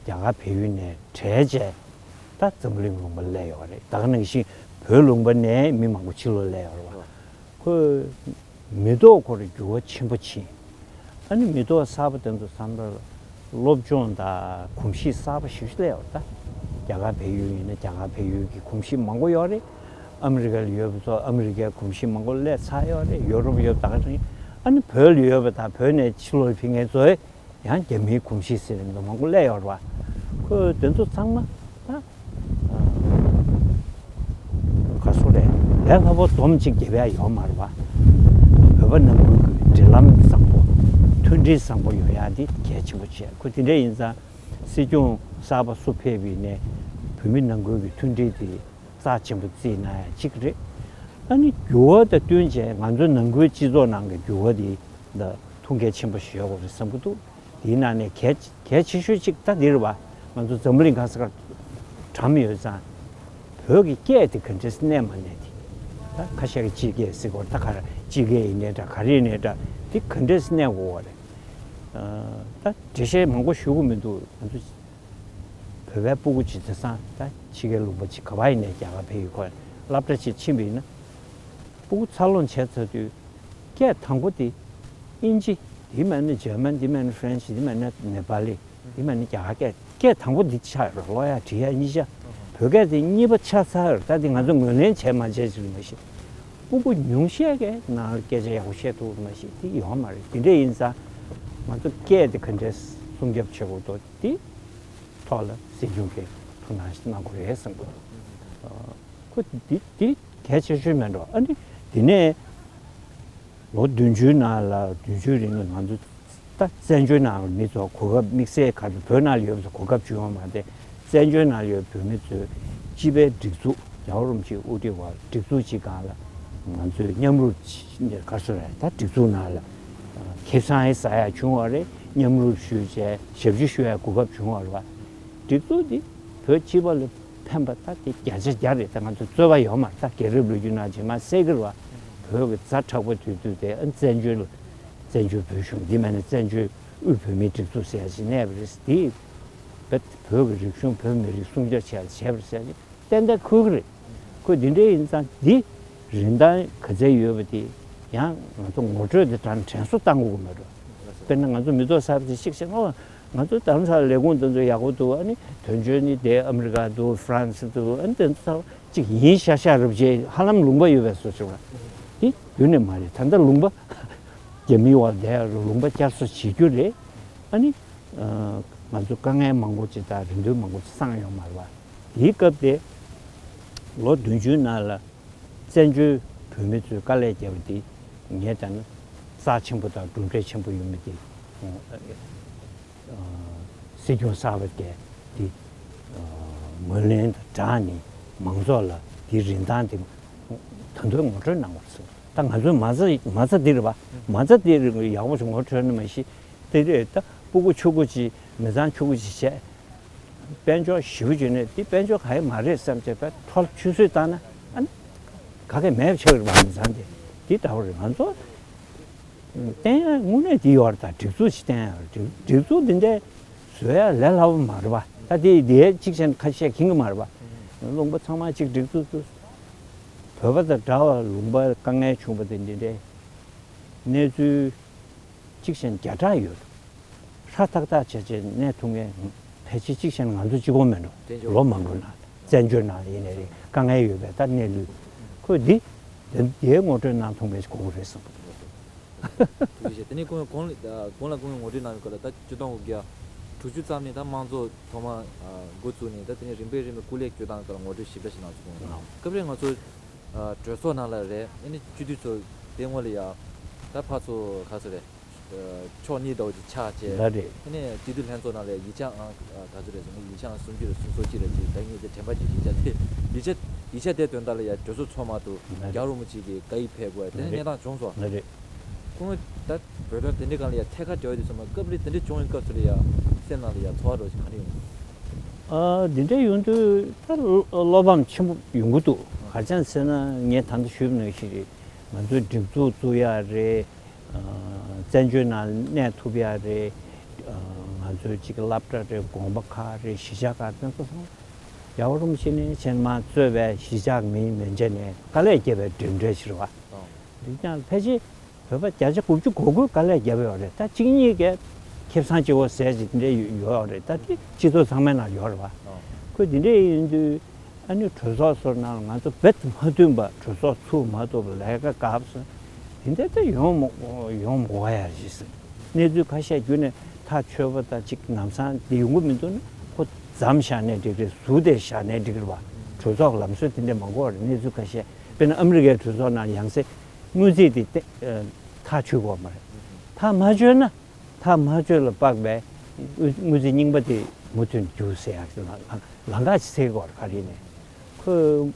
རྒྱ་གར་བལ་ཡུལ་ནས་བྲལ་རྗེས་ད་འཛམ་བུ་གླིང་ལུང་པ་སླེབས་ཡོད་རེད། ད་ག་ནང་བཞིན་བོད་ལུང་པ་ནས་མི་མང་པོ་ཕྱི་ལོགས་སླེབས་ཡོད་རེད་བ། ཁོས་མི་ཐོག་ཁོ་ར་འགྱུར་བ་ཆེན་པོ་ཕྱིན། ཨ་ནི་མི་ཐོག་གསར་པ་དེ་ཚོ་བསམ་པར་སློབ་སྦྱོང་དང་གོམས་གཤིས་གསར་པ་ཞིག་སླེབས་ཡོད་རེད། ད་རྒྱ་གར་བལ་ཡུལ་ཡིན་ན་རྒྱ་གར་བལ་ཡུལ་གྱི་གོམས་གཤིས་མང་པོ་ཡོད་རེད། ཨ་མི་རི་ཀ་ལ་ཡོད་པ་ཚོ་ཨ་མི་རི་ཀའི་གོམས་གཤིས་མང་པོ་སླེབས་ཚར་ཡོད་རེད། ཡོ་རོབ་ཡོད་པ་ད་ག་རེད། ཨ་ནི་བོད་ལ་ཡོད་པ་དང་བོད་ནས་ཕྱི་ལོགས་ལ་ཕེབས་མཁན་ཚོས་ཡང་རྒྱ་མིའི་གོམས་གཤིས་ཟེར་མཁན་མང་པོ་སླེབས་ཡོད་རེད་བ། ཁོས་དེ་ཚོ་ཚང་མ་ད་ག་སོ་རེད། ལས་སླ་པོ་སྡོམ་གཅིག་རྒྱབ་ཡ་ཡོད་མ་རེད་བ། བོད་པ་ནང་ཁུལ་གྱི་འབྲེལ་ལམ་བཟང་པོ་མཐུན་སྒྲིལ་བཟང་པོ་ཡོང་ཡ་འདི་གལ་ཆེན་པོ་བྱས། ཁོ་དེ་འདྲ་ཡིན་ཙང་སྲིད་སྐྱོང་གསར་པ་སུ་ཕེབས་པ་ཡིན་ནའི་བོད་མི་ནང་ཁུལ་གྱི་མཐུན་སྒྲིལ་དེ་རྩ་ཆེན་པོ་བརྩིས་གནང་ཡ་གཅིག་རེད། ཨ་ནི་འགྱུར་བ་དང་བསྟུན་བྱས་ང་ཚོ་ནང་ཁུལ་སྤྱི་ཚོགས་ནང་གི་འགྱུར་བ་དེ་ད་ཐུགས་འགན་ཆེན་པོ་ཞིག་ཡོད་དགོས་རེད་བསམ་གྱི་འདུག་དེའི་ནང་ནས་གལ་གལ་ཆེ་ཤོས་གཅིག་ད་འདི་རེད་བ། ང་ཚོ་འཛམ་བུ་གླིང་ག་ས་གར་གྲམ་ཡོད་ཙང་བོད་ཀྱི་སྐད་དེ་ག་འདྲས་གནས་མ་གནས་དེ། ད་ཁ་ཤས་ཀྱིས་དཔྱིད་སྐད་ཟེར་གོ་ད་ག་རེ་དཔྱིད་སྐད་ཡིན་ནའི་འདྲ་ག་རེ་ཡིན་ནའི་འདྲ་དེ་ག་འདྲས་གནས་དགོས་བ་རེད། ད་འགྲེལ་བཤད་མང་པོ་ཞུ་གི་མི་འདུག་ང་ཚོ་བོད་པའི་སྤུ་གུ་ཅིག་དེང་སང་ད་ཕྱི་རྒྱལ་ལུང་པ་ཅིག་ག་པར་ཡིན་ནའི་རྒྱ་གར་བལ་ཡུལ་ཁོ་སློབ་གྲྭ་ཅིག་ཕྱིན་པ་ཡིན་ན། སྤུ་གུ་འཚར་ལོངས་བྱས་ཚར་དུས་སྐད་དང་པོ་དེ་དབྱིན་ཇི། དེ་མིན་ན་འཇར་མན། དེ་མིན་ན་ཧྥ་རན་སི། དེ་མིན་ན་ནེ་པ་ལི། དེ་མིན་ན་རྒྱ་གར་སྐད། སྐད་དང་པོ་འདི་ཆགས་རེད། ཀློག་ཡ་འབྲི་ཡ་གཉིས་ཆ། བོད་སྐད་དེ་གཉིས་པ་ཆགས་ཚར། ད་དེ་ང་ཚོ་ངོས་ལེན་བྱས་མ་བྱས་ཅིག་མ་གཞི། སྤུ་གུ་ཉུང་ཤས་ཀྱིས་ནང་ལ་སྐད་ཆ་ཡག་པོ་བཤད་ཐུབ་མ་གཞི་དེ་ཡོད་མ་རེད། དེ་འདྲ་ཡིན་ཙང་ང་ཚོ་སྐད་དེ་ག་འདྲས་སྲུང་སྐྱོབ་བྱེད་དགོས་འདུག་དེ་ཐོག་ལ་སྲིད་སྐྱོང་གིས་ཐུགས་སྣང་གནང་དགོས་རེད་བསམ་གྱི་འདུག་ཁོ་འདི་འདི་གལ་ཆེ་ཤོས་མེད་འགྲོ། ཨ་ནི་འདི་ནས་ལོ་བདུན་ཅུའི་ནང་ལ། བདུན་ཅུའི་རིང་ལ་ང་ཚོ་ད་བཙན་བྱོལ་ནང་ལ་མི་ཚོ་གོ་སྐབས། དམིགས་བསལ་ག་རེ་བོད་ནང་ལ་ཡོད་པ་ཚོ་གོ་སྐབས་བྱུང་བ་མ་རེད། བཙན་བྱོལ་ནང་ལ་ཡོད་བོད་མི་ཚོས་སྤྱི་པའི་སྒྲིག་འཛུགས། རྒྱལ་བ་རིན་པོ་ཆེས་དབུ་ཁྲིད་འོག་སྒྲིག་འཛུགས་ཅིག་སྒང་ལ་ང་ཚོས་མཉམ་རུབ་ཅིག་ག་རེ་ཟེར་རེད། ད་སྒྲིག་འཛུགས་ནང་ལ་ཁེ་བཟང་ཡང་ཟ་ཡ་བྱུང་བ་རེད། མཉམ་རུབ་ཞུས་བྱས་ཞབས་ཕྱི་ཞུ་ཡ་གོ་སྐབས་བྱུང་བ་རེད་བ། སྒྲིག་འཛུགས་འདི་བོད་སྤྱི་པ་ལ་ཕན་པ་ད་དེ་བརྒྱ་ཆ་བརྒྱ་རེད། ད་ང་ཚོ་རྩོད་པ་ཡོད་མ་རེད། ད་རྒྱལ་རབས་ལོ་རྒྱུས་ནང་རྗེས་མ་གསལ་གྱི་རེད་བ། བོད་ཀྱི་ཛ་དྲག་པོ་དུས་དུས་དེ་ཨ་བཙན་བྱོལ། བཙན་བྱོལ་བོད་གཞུང་འདི་མིན་ན་བཙན་བྱོལ་དབུས་བོད་མིའི་སྒྲིག་འཛུགས་ཟེར་ཡ་ཞིག་གནས་པ་རེད། དེ་བོད་ཀྱི་རིག་གཞུང་། བོད་མི་རིགས་སྲུང་སྐྱོབ་བྱས་བྱས་པ་རེད་ཟེར་ཏན་ཏན་འཁོད་ཀྱི་རེད། ཁོས་འདི་འདྲ་ཡིན་ཙང་འདི་རིན་ཐང་ག་ཚད་ཡོད་པ་དེ་ཡང་ང་ཚོ་ངོ་སྤྲོད་དེ་དྲང་དྲན་གསོ་བཏང་དགོས་ཀྱི་མ་རེད། དཔེར་ན་ང་ཚོ་མི་ཐོག་གསར་པ་དེ་གཅིག་བྱས་ན། ཨོ། ང་ཚོ་དེང་སང་ལས་ཁུངས་དེ་ཚོ་ཡག་པོ་འདུག་ཨ་ནི་དོན་གཅོད་ནི་དེ་ཨ་མི་རི་ཀ་འདུག་ཧྥ་རན་སི་འདུག་ཨ་ནི་དེ་ཚོ་གཅིག་ཡིན་ཤག་ཤག་རེད་བྱས། ཧ་ལམ་ལུང་པ་ཡོད་པའི་བཟོ་ཅིག་རེད། དེ་ཡོད་ནི་མ་རེད། ད་ལྟ་ལུང་པ་རྒྱ་མིའི་འོག་བསྡད་ཡ་རེད། ལུང་པ་བསྐྱར་གསོ་བྱེད་རྒྱུ་རེད། ཨ་ནི་ང་ཚོ་དཀའ་ངལ་མང་པོ་ཅིག་དང་རེ་འདུན་མང་པོ་ཅིག་བསགས་ཡོད་མ་རེད་བ། དེའི་སྐབས་དེ་ལོ་བདུན་ཅུའི་ནང་ལ་བཙན་བྱོལ་བོད་མི་ཚོས་དཀའ་ལས་བརྒྱབ་པ་དེ་ངས་བལྟས་ན་རྩ་ཆེན་པོ་དང་གྲུབ་འབྲས་ཆེན་པོ་ཡོད་མེད་དེ་སྲིད་སྐྱོང་གསར་པ་གིས་དེ་ངོས་ལེན་དང་སྦྲགས་ནས་མང་ཚོགས་ལ་དེའི་རིན་ཐང་དེ་ད་དུང་ངོ་སྤྲོད་གནང་བར་སོང་། ད་ང་ཚོའི་མ་རྩ་མ་རྩ་འདི་རེད་པ། མ་རྩ་འདི་རེད། ཡག་པོ་ཞིག་ངོ་འཕྲོད་ན་མ་གཞི་དེ་རེད། ད་སྤུ་གུ་ཕྲུ་གུ་ཅིག་མི་ཚང་ཕྲུ་གུ་ཅིག་བྱས། དཔལ་འབྱོར་ཞེ་པོ་བྱུང་ནས་དེ་དཔལ་འབྱོར་ག་ཡེ་མ་རེད་བསམ་བྱས་པའི་ཐོག་ལ་ཆུད་ཟོས་བཏང་ན་ཨ་ནི་ག་གེ་མེད་པ་ཆགས་ཀྱི་རེད་པ། མི་ཚང་དེ་དེ་འདྲ་བོ་རེད། ང་ཚོ་བསྟན་ཡ་དངོས་གནས་དེ་ཡོད་རེད། ད་སྒྲིག་འཛུགས་ཤིག་བསྟན་ཡ་རེད། སྒྲིག་འཛུགས་འདི་འདྲ་བཟོ་ཡ་ལས་སླ་པོ་མ་རེད་པ། ད་དེ་དེ་གཅིག་བྱས་ན་ཁ་ཤས་མཁྱེན་གྱི་མ་རེད་པ། ལུང་པ་ཚང་མ་གཅིག་སྒྲིག་འཛུགས་འཛུགས། བོད་པ་དང་འདྲ་བ་ལུང་པ་དཀའ་ངལ་བྱུང་བ་དེ་འདི་འདྲའི་གནས་ཚུལ་གཅིག་བྱས་ན་བརྒྱ་ཕྲག་ཡོད། ཧྲ་ཐག་ཐག་བྱས་བྱས་གནས་ཐུབ་མཁན་ཕལ་ཆེར་གཅིག་བྱས་ན་ང་ཚོ་གཅིག་པོ་མིན་འགྲོ། བཙན་བྱོལ་ལོ་མང་པོའི་ནང་བཙན་བྱོལ་ནང་ཡིན་ནའི་རེད། དཀའ་ངལ་ཡོད་པའི་ད་གནས་ལུགས་ཁོས་འདི་དེ་དེའི་ངོ་སྤྲོད་གནང་ཐུབ་མཁན་ཞིག་དགོས་ཀྱི་རེད་བསམ་གྱི་འདུག་ཐུགས་རྗེ་ཆེ། དེ་ནས་ཁོང་གོང་ལ་གོང་ལ་ཁོང་གིས་ངོ་སྤྲོད་གནང་བའི་སྐབས་ལ་ད་ཆིག་སྟོང་དགུ་བརྒྱ་དྲུག་ཅུ་ཙམ་ནས་ད་དམངས་གཙོ་ཐོག་མ་འགོ་བཙུགས་ནས་ད་དེ་ནས་རིམ་པས་རིམ་པས་སྐུ་ལས་བསྐྱོན་སྟངས་སྐོར་ལ་ངོ་སྤྲོད་ཞིབ་ཕྲ་ཞིག་གནང་སོང་། སྐབས་རེ་ང་ཚོ་གྲོས་ཚོགས་ནང་ལ་རེད། ཨ་ནི་སྤྱི་འཐུས་ཚོ་དེ་སྔོན་ལ་ཡ་ད་ཕར་ཚུར་ག་ཚོད་རེད། ཕྱོགས་གཉིས་འདྲ་བོ་ཅིག་ཆགས་བྱས། ལགས་རེད། ཨ་ནི་སྤྱི་འཐུས་ལྷན་ཚོགས་ནང་ལ་ཡིག་ཆ་ཨང་ག་ཚོད་རེད་ཟེར་ན་ཡིག་ཆ་ཨང་སུམ་ཅུ་རེད། སུམ་ཅུ་སོ་གཅིག་རེད་ཅིག་ད་ངས་དེ་དྲན་པ་ཅིག་ཡིག་ཆ་དེ་ཡིག་ཆ་ཡིག་ཆ་དེ་དོན་དག་ལ་ཡ་གྲོས་ཚོགས་ཚང་མ་དུ་ལགས་རྒྱལ་བ་རིན་པོ་ཆེ་གི་བཀའ་ཡིག་ཕེབས་དགོས་དེ་འདྲ་གནས་སྟངས་བྱུང་སོང་། ལགས་རེད། ཁོང་ད་བོད་དོན་དེ་འདྲའི་སྒང་ལ་ཡ་ཐད་ཀར་འབྲེལ་བ་དེ་ཚང་མ་སྐབས་རེ་དེ་འདྲ་བྱུང་བའི་སྐབས་སུ་ལ་ཡ་སེམས་ནང་ལ་ཡ་ཚོར་བ་འདྲ་བོ་ཞིག་ག་རེ་ཡོང་། ཨ་འདི་འདྲ་ཡོང་དུས་ད་བློ་བློ་ཕམ་ཆེན་པོ་ཡོང་གི་འདུག་ག་རེ་བྱས་ཟེར་ན་ངས་ད་ལྟ་ཞུས་པ་ནང་བཞིན་རེད། ང་ཚོའི་སྒྲིག་འཛུགས་བཙུགས་ཡ་རེད། བཙན་བྱོལ་ནང་གནས་ཐུབ་ཡ་རེད། ང་ཚོའི་གཅིག་སློབ་གྲྭ་རེད། དགོན་པ་ཁག་རེད། གཞིས་ཆགས་ཁག་དེ་ཚོ་སོང་རྒྱལ་བ་རིན་པོ་ཆེ་ནས་ཆེས་མང་གཙོས་པའི་གཞིས་ཆགས་མི་མན་ཆད་ནས་དཀའ་ལས་བརྒྱབ་པའི་གྲུབ་འབྲས་ཞིག་རེད་བ། འདི་ཀྱང་ཕལ་ཆེར་བོད་པ་བརྒྱ་ཆ་དགུ་བཅུ་གོ་དགུས་དཀའ་ལས་བརྒྱབ་ཡོད་རེད། ད་གཅིག་གཉིས་ཀས་ཁེ་བཟང་སྐྱེ་བོ་ཟེར་ཅིག་འདྲ་ཡོད་རེད། ད་དེ་སྤྱི་ཚོགས་ཚང་མའི་ནང་ཡོད་རེད་བ། ཁོས་འདི་འདྲ་ཡིན་དུས། ཨ་ནི་གྲོས་ཚོགས་ཚོ་ནང་ང་ཚོ་རྦད་མ་མཐུན་པ། གྲོས་ཚོགས་ཚུགས་མ་ཐུབ་པ། ལས་ཀ་འགག་སོང་། དེ་འདྲ་ད་ཡོང་མ་ཡོང་མ་དགོས་ཡ་རེད་ཟེར། གནས་ཚུལ་ཁ་ཤས་བརྒྱུད་ནས་ཐག་ཆོད་པ་དང་གཅིག་ལམ་སང་དེ་ཡོང་གི་མི་འདུག་ན་ཁོ་མཚམས་བཞག་ནའི་འགྲིག་རེད། ཟུར་དེ་བཞག་ནའི་འགྲིག་རེད་བ། གྲོས་ཚོགས་ལམ་སྲོལ་དེ་འདྲ་མ་དགོས་རེད། གནས་ཚུལ་ཁ་ཤས་དཔེར་ན་ཨ་མི་རི་ཀའི་གྲོས་ཚོགས་ནང་ཡང་སེ་སྔོན་རྩིས་དེ་ཐག་ཆོད་དགོས་མ་རེད། ཐག་མ་ཆོད་ན། ཐག་མ་ཆོད་ལ་དཔག་པའི་དངུལ་དངུལ་རྩིས་རྙིང་པ་དེ་མུ་མཐུད་རྒྱུགས་ཟེར་ཡག་ལ་ལ་ལམ་ཁ་ཅིག་འཚོལ་དགོས་རེད། ག་རེ་ནས་ཁོས་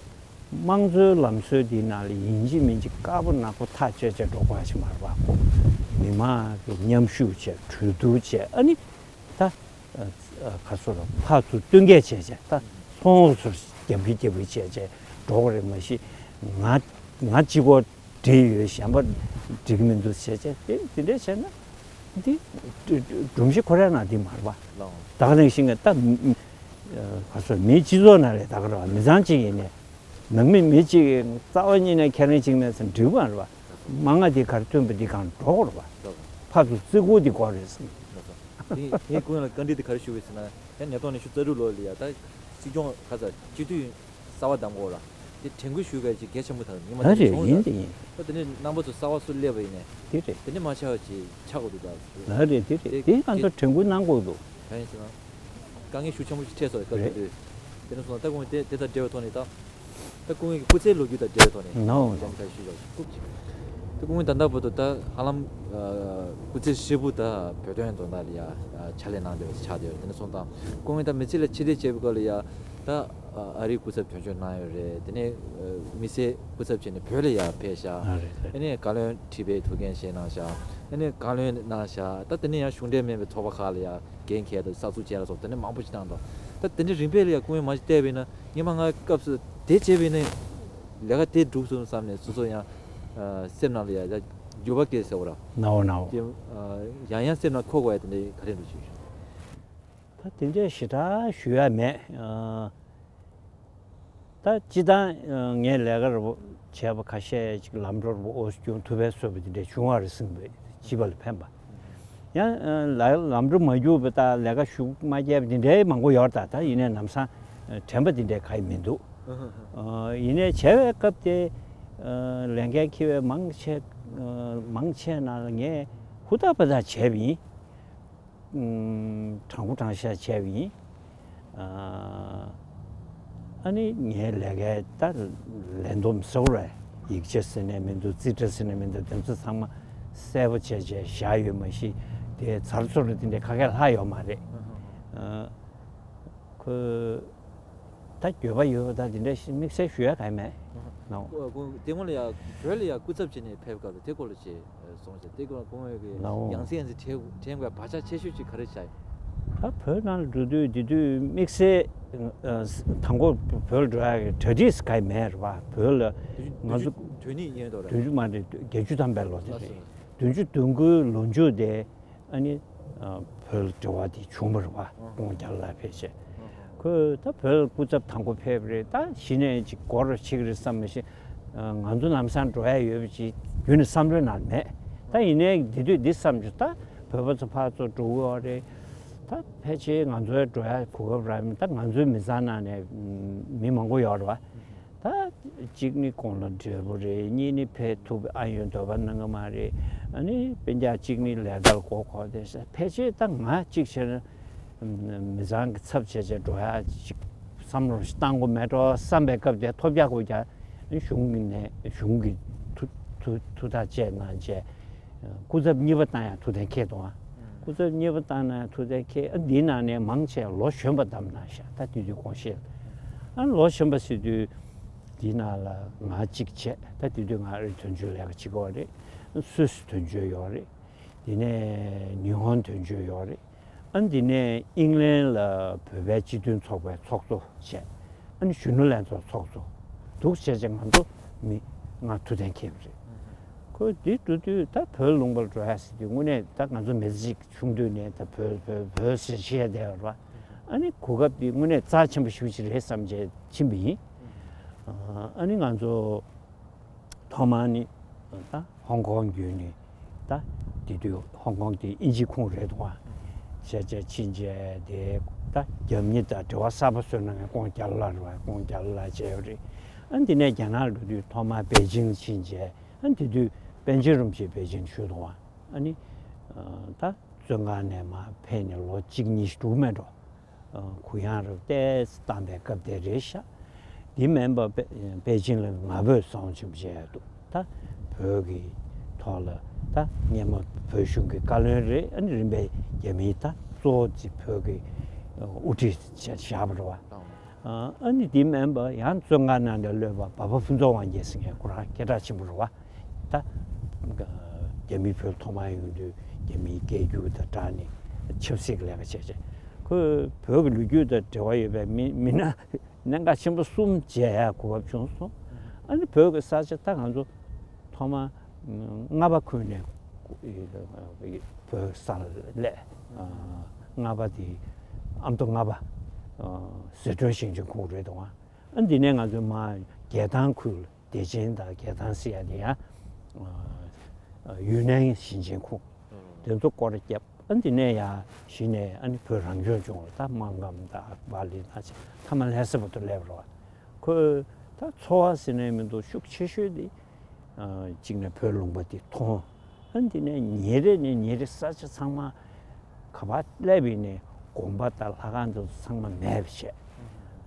དམངས་གཙོའི་ལམ་སྲོལ་འདིའི་ནང་ལ་ཡིན་གཅིག་མིན་གཅིག་དཀར་པོ་ནག་པོ་ཐག་བཅད་བྱས་འགྲོ་དགོས་ཡ་ཞིག་མ་རེད་པ། ཁོ་མི་མང་གི་མཉམ་ཞུགས་བྱས། གྲོས་བསྡུར་བྱས། ཨ་ནི་ད་ག་ཚོད་རེད། ཕར་ཚུར་བསྟུན་མཁས་བྱས་བྱས། ད་ཚོང་ཚོར་རྒྱབ་ཀྱི་རྒྱབ་ཀྱི་བྱས་བྱས་འགྲོ་དགོས་རེད། མ་གཞི་ང་ང་གཅིག་པོ་འགྲིག་ཡོད། གཞན་པ་འགྲིག་གི་མི་འདུག་བྱས་བྱས། དེ་དེ་འདྲས་བྱས་ན་འདི་སྒྲོམ་གཞི་ཁོ་རའི་ནང་འདི་མ་རེད་པ། ད་ག་ནང་བཞིན་ད་ག་ཚོད་མིའི་སྤྱི་ཚོགས་ནང་ལས་ད་ག་རེད་པ། མི་ཚང་གཅིག་ཡིན་ནས་ ནང་མི་མི་གཅིག་རྩ་བ་ཉིད་ནས་ཁས་ལེན་གཅིག་མེད་ཟེར་འགྲིག་པ་རེད་པ། མ་ང་དེ་གར་ཐོན་པ་འདི་གང་འགྲོ་དགོས་རེད་པ། ཕར་ཚུར་བརྩི་བཀུར་འདི་དགོས་རེད་ཟེར། དེ་ངས་ཀུན་ལ་བཀའ་འདྲི་དེ་ག་རེ་ཞུ་བས་ཟེར་ན། ཡང་ཉིས་སྟོང་ཉི་ཤུ་རྩ་དྲུག་ལོ་ལ་ཡ་ད་སྲིད་སྐྱོང་ག་ས་སྤྱི་འཐུས་གསར་པ་བདམས་དགོས་ར། དེ་དྲན་སྐུལ་ཞུ་ག་ཅིག་གལ་ཆེན་པོ་དང་ཉི་མ་ད་དེ་རེད། བྱུང་ཡིན་ར། དེ་ཡིན། ད་དེ་ནས་རྣམ་པ་ཚོ་གསར་པ་སུ་སླེབས་པ་ཡིན་ནས། དེ་རེད། དེ་ནས་མ་ཆགས་པ་ཅིག་ཆགས་དགོས་འདུག་ད། ལགས་རེད། དེ་རེད། དེ་དེ་ང་ཚོ་དྲན་སྐུལ་གནང་དགོས་འདུག་གང་ཡིན་ཟེར་ན། དཀའ་ངལ་ཤུགས་ཆེན་པོ་ཞིག་འཕྲད་སོང་རེད་སྐབས་དེ་དུས། དེ་ནས་སོང་ཙང་ད་དགོངས་དེ་དེ་དང་འབྲེལ་བའི་ཐོག་ནས་ད། ད་སྐུ་ངོ་གི་སྐུ་ཚེའི་ལོ་རྒྱུས་དང་འབྲེལ་བའི་ཐོག་ནས། ནོ། ད་ཞུས་ཆོག་ཅིག་སྐུ། ད་སྐུ་ངོ་ད་ལྟ་བར་དུ་ད་ཧ་ལམ་སྐུ་ཚེ་ཧྲིལ་པོ་ད་བོད་དོན་དོན་དག་ལ་ཡ་ཕྱག་ལས་གནང་བསྡད་པ་ཆགས་བསྡད་ཡོད་རེད། དེ་ནས་སོང་ཙང་སྐུ་ངོ་ད་མི་ཚེ་ལ་ཕྱི་བལྟས་བྱས་པའི་སྐབས་ལ་ཡ་ད་ཨ་རིའི་སྐུ་ཚབ་དོན་གཅོད་གནང་ཡོད་རེད། དེ་ནས་དམིགས་བསལ་སྐུ་ཚབ་བྱས་ནས་བོད་ལ་ཡ་ཕེབས་ཤག་ཨ་རེད་རེད། དེ་ནས་བཀའ་བློན་ཁྲི་པའི་ཐུགས་འགན་བཞེས་གནང་ཤག་དེ་ནས་བཀའ་བློན་གནང་ཤག་ད་དེ་ནས་ཡང་གཞུང་འབྲེལ་མིན་པའི་ཚོགས་པ་ཁག་ལ་ཡ་འགན་འཁྱེར་དང་གསར་འཛུགས་བྱས་ལ་སོགས་དེ་ནས་མང་པོ་ཞིག་གནང་འདུག་ད་དེ་འདྲའི་རིམ་པས་ལ་ཡ་སྐུ་ངོས་མ་ཞིག་བལྟས་པ་ཡིན་ན་སྔོན་མ་ང་སྐབས་སུ་དེ་བྱས་པ་ཡིན་ན་ལས་ཀ་དེ་འགྲུབ་སོང་བསམ་ནས་སོ་སོ་ཡང་སེམས་ནང་ལ་ཡ་ཡ་འགྱུར་བ་སྐྱེས་ཟེར་བ་ར། ནའོ་ནའོ། དེ་ཡང་ཡང་སེམས་ནང་འཁོར་དགོས་ཡ་དེ་འདྲའི་ག་རེ་འགྲོ་བྱུང་། ད་དེ་འདྲའི་ཞེ་དྲག་ཞུ་ཡ་མེད། ད་སྤྱི་བཏང་ངས་ལས་ཀ་རུ་བྱས་པ་ཁ་ཤས་ཅིག་ལམ་འགྲོ་རུ་ཨོ་སྐྱོང་ཐུབ་པའི་བཟོ་པ་དེ་འདྲ་བྱུང་བ་རེད་ཟིན་པས་སྤྱི་པ་ལ་ཕན་པ། ཡང་ལ་ལམ་འགྲོ་མ་རྒྱུག་པ་ད་ལས་ཀ་ཞུགས་མ་བརྒྱབ་པ་དེ་འདྲའི་མང་པོ་ཡོད་ད། ད་ཡིན་ནའི་ལམ་སང་དྲན་པ་དེ་འདྲའི་ག་ཡི་མི་འདུག་ཡིན་ནའི་བྱས་པའི་སྐབས་དེ་ལས་འགན་འཁྱེར་བའི་མང་ཆེ་མང་ཆེ་ནང་ལ་ངས་ཧུར་ཐག་པ་ཐག་བྱས་པ་ཡིན། དྲང་པོ་དྲང་བཞག་བྱས་པ་ཡིན། ཨ་ནི་ངའི་ལས་ཀའི་ད་ལས་བསྡོམས་ཟེར་བ་རེད། ཡིག་ཆ་ཟེར་ནས་མི་འདུག་རྩིས་ཁྲ་ཟེར་ནས་མི་འདུག་དེ་ཚོ་ཚང་མ་གསལ་པོ་བྱས་བྱས་བཞག་ཡོད་མ་གཞི་དེ་ཚར་ཚོར་དེ་འདྲའི་ཁ་སྐད་ལྷག་ཡོད་མ་རེད། ཁོས་ད་འགྱོད་པ་ཡོད་པ་ད་དེ་འདྲ་ཞིག་དམིགས་བསལ་ཞུ་ཡ་གང་ཡང་མེད། ནའོ། དེ་སྔོན་ལ་ཡ་བོད་ལ་ཡ་སྐུ་ཚབ་བྱས་ནས་ཕེབས་སྐབས་ལ་དེ་སྐོར་ལ་ཅིག་སོང་ཞེས་དེ་སྐོར་ལ་སྐུ་ངོ་གི་ནའོ། ཡང་སེ་ཡང་སེ་དྲན་དྲན་དགོས་བག་ཆགས་ཆེ་ཤོས་ཅིག་ག་རེ་ཆགས་ཡོད། ད་བོད་ནང་ལ་འགྲོ་དུས་དེ་དུས་དམིགས་བསལ་དང་པོ་བོད་ལ་འགྲོ་ཡ་གི་གྲ་སྒྲིག་ག་ཡང་མེད་རེད་པ། བོད་ལ་ང་ཚོ་དོན་གཉིས་ཡིན་འདུག་རེད། བདུན་ཅུ་མ་རེད་བརྒྱད་ཅུ་ཐམ་པའི་ལོ་དེ་རེད། བདུན་ཅུ་དོན་དགུའི་ལོ་མཇུག་དེ། ཨ་ནི་བོད་ལ་འབྲེལ་བ་དེ་བྱུང་བ་རེད་པ། ཁོང་རྒྱ་ལ་ཕེབས་བྱས། ཁོས་ད་བོད་ལ་སྐུ་ཚབ་དང་པོ་ཕེབས་རེད། ད་གཞི་ནས་ཅིག་སྐོར་ཞིག་རེད་བསམ་མ་ཤེས། ང་ཚོ་ལམ་སང་འགྲོ་ཡ་ཡོད་པ་ཅིག་རྒྱུན་ནས་བསམ་བློའི་ནང་མེད། ད་ཡིན་ནའི་འདི་དུས་འདི་བསམ་བྱུང་། ད་བོད་པ་ཚོ་ཕར་ཚུར་འགྲོ་གི་ཡོད་རེད། ད་ཕལ་ཆེར་ང་ཚོའི་འགྲོ་ཡ་གོ་སྐབས་རག་མེད། ད་ང་ཚོའི་མི་ཚང་ནང་ནས་མི་མང་པོ་ཡོད་རེད་པ། ད་གཅིག་ནི་དགུང་ལོ་བགྲེས་པོ་རེད། གཉིས་ནི་ཕེབས་ཐུབ་ཨ་ཡོན་འདོད་པ་གནང་གི་མ་རེད། ཨ་ནི་སྤུན་ཀྱག་གཅིག་ནི་ལས་ཀར་མགོ་འཁོར་བསྡད་ཤག་ཕལ་ཆེར་ད་ང་གཅིག་བྱས་ན་མི་ཚང་གི་ཚབ་བྱས་བྱས་འགྲོ་ཡ་ཅིག་བསམ་བློ་ཞིག་བཏང་དགོས་མེད་འགྲོ་བསམ་པའི་སྐབས་དེ་ཐོབ་རྒྱག་དགོས་ཀྱང་གཞུང་གི་ནས་གཞུང་གི་ཐུགས་ཐུགས་ཐུགས་ཐག་བཅད་གནང་བྱས། སྐུ་ཚབ་གཉིས་པ་བཏང་ཡང་ཐུགས་གཏན་འཁེལ་འདུག་ཨ། སྐུ་ཚབ་གཉིས་པ་བཏང་ན་ཐུགས་གཏན་འཁེལ། ཨ་འདིའི་ནང་ནས་མང་ཆེ་ལོ་གཞོན་པ་བདམས་གནང་ཤག་ད་དེ་དུས་དགོངས་བཞེས། ཨ་ལོ་གཞོན་པ་ཟེར་དུས་འདིའི་ནང་ལ་ང་གཅིག་བྱས། ད་དེ་དུས་ང་ཨ་རི་དོན་གཅོད་ལས་ཀ་བྱེད་ཀྱི་ཡོད་རེད། སུད་སི་དོན་གཅོད་ཡོད་རེད། དེ་ནས་ཉི་ཧོང་དོན་གཅོད་ཡོད་རེད། ཨ་ནི་དེ་ནས་ཨིང་ལན་ལ་བོད་པའི་སྤྱི་མཐུན་ཚོགས་པའི་ཚོགས་གཙོ་བྱས། ཨ་ནི་གཞོན་ནུ་ལྷན་ཚོགས་ཚོགས་གཙོ་འདུག་བྱས་བྱས་ང་ཚོ་མི་ལྔ་ཐུགས་གཏན་འཁེལ་བ་རེད། ཁོས་འདི་འགྲོ་དུས་ད་བོད་ལུང་པར་འགྲོ་ཡ་ཟེར་དུས་དངོས་གནས་ད་ང་ཚོ་མི་ཚེ་གཅིག་ཆུང་དུས་ནས་ད་བོད་བོད་བོད་ཟེར་བཤད་བསྡད་ཡོད་རེད་པ། ཨ་ནི་གོ་སྐབས་འདི་དངོས་གནས་རྩ་ཆེན་པོ་ཞེ་པོ་ཅིག་རེད་བསམ་བྱས་ཕྱིན་པ་ཡིན། ཨ་ནི་ང་ཚོ་ཐོག་མར་ནི་ད་ཧོང་ཀོང་བརྒྱུད་ནས་ད་དེ་དུས་ཧོང་ཀོང་དེ་དབྱིན་ཇིའི་ཁོངས་རེད་འདུག་བ། བྱས་བྱས་ཕྱིན་བྱས་དེ་ད་རྒྱ་མི་དང་འབྲེལ་བ་གསར་པ་བཟོས་གནང་མཁན་ཀོང་རྒྱ་ལ་རེད་བ། ཀོང་རྒྱ་ལ་བྱས་ཡོད་རེད། ཨ་འདི་ནས་རྒྱ་ནག་ལ་འགྲོ་དུས་ཐོག་མར་པེ་ཅིང་ཕྱིན་བྱས། ཨ་དེ་དུས་པཎ་ཆེན་རིན་པོ་ཆེ་པེ་ཅིང་བཞུགས་འདུག་བ། ཨ་ནི་ད་བཙོན་ཁང་ནས་མར་ཕེབས་ནས་ལོ་གཅིག་གཉིས་ཤིག་འགྲོ་མེད་འགྲོ། གུ་ཡངས་རུ་ཏོག་ཙམ་བཏང་པའི་སྐབས་དེ་རེད་ཤག་དེ་མིན་པ་པེ་པེ་ཅིང་ལ་ང་ཕོད་བཟང་ཆེན་པོ་བྱས་འདུག་ད་བོད་ཀྱི་ཐོག་ལ་ད་སྔོན་མ་བོད་གཞུང་གི་བཀའ་བློན་རེད། ཨ་ནི་རིམ་པས་རྒྱ་མིའི་ད་གཙོ་བོ་ཅིག་བོད་ཀྱི་དབུ་ཁྲིད་བྱས་བཞག་པ་རེད་བ། ཨ་ནི་དེ་མིན་པ་ཡང་བཙོན་ཁང་ནང་ལ་གློད་པ་འབའ་པ་ཕུན་ཚོགས་དབང་རྒྱལ་ཟེར་མཁན་ཁོ་རང་སྐད་གྲགས་ཆེན་པོ་རེད་བ། ད་རྒྱ་མི་བོད་ཐོག་མར་ཡོང་དུས་རྒྱ་མིའི་སྐད་སྒྱུར་དང་སྦྲགས་ནས་ཆབ་སྲིད་ཀྱི་ལས་ཀ་བྱས་བྱས། ཁོས་བོད་ཀྱི་ལོ་རྒྱུས་དང་འབྲེལ་བ་ཡོད་པའི་མི་མི་སྣ་གནད་འགག་ཆེན་པོ་གསུམ་མཇལ་ཡག་གོ་སྐབས་བྱུང་སོང་། ཨ་ནི་བོད་ཀྱི་ས་ཆ་ད་ང་ཚོ་ཐོག་མར་རྔ་པ་ཁུལ་ནས་བོད་ས་ལ་སླེབས། རྔ་པ་དེ་ཨ་མདོ་རྔ་པ་ཟི་ཁྲོན་ཞིང་ཆེན་ཁོངས་རེད་འདུག་ཨ། ཨ་འདི་ནས་ང་ཚོས་མར་ རྒྱལ་ཐང་ཁུལ་བདེ་ཆེན་དང་རྒྱལ་ཐང་ཟེར་ཡ་དེ་ཡང་ཡུན་ནན་ཞིང་ཆེན་ཁོངས་དེ་ཚོ་སྐོར་ར་བརྒྱབ། ཨ་འདི་ནས་ཡང་གཞི་ནས་ཨ་ནི་བོད་རང་སྐྱོང་ལྗོངས་ལ་ད་སྨར་ཁམས་དང་བག་ལེབ་དང་ཅི་མཐའ་མ་ལྷ་ས་བར་དུ་སླེབས་རོགས། ཁོས་ད་འཚོ་བ་ཟེར་ནས་མི་འདུག་ཤུགས་ཆེ་ཤོས་དེ་གཅིག་ནས་བོད་ལུང་པ་དེ་མཐོང་། ཨ་འདི་ནས་ཉིན་རེ་ནས་ཉིན་རེ་ས་ཆ་ཚང་མ་ག་པར་སླེབས་ཡིན་ནས་དགོན་པ་དང་ལྷ་ཁང་དེ་ཚོ་ཚང་མ་མེད་པ་བྱས།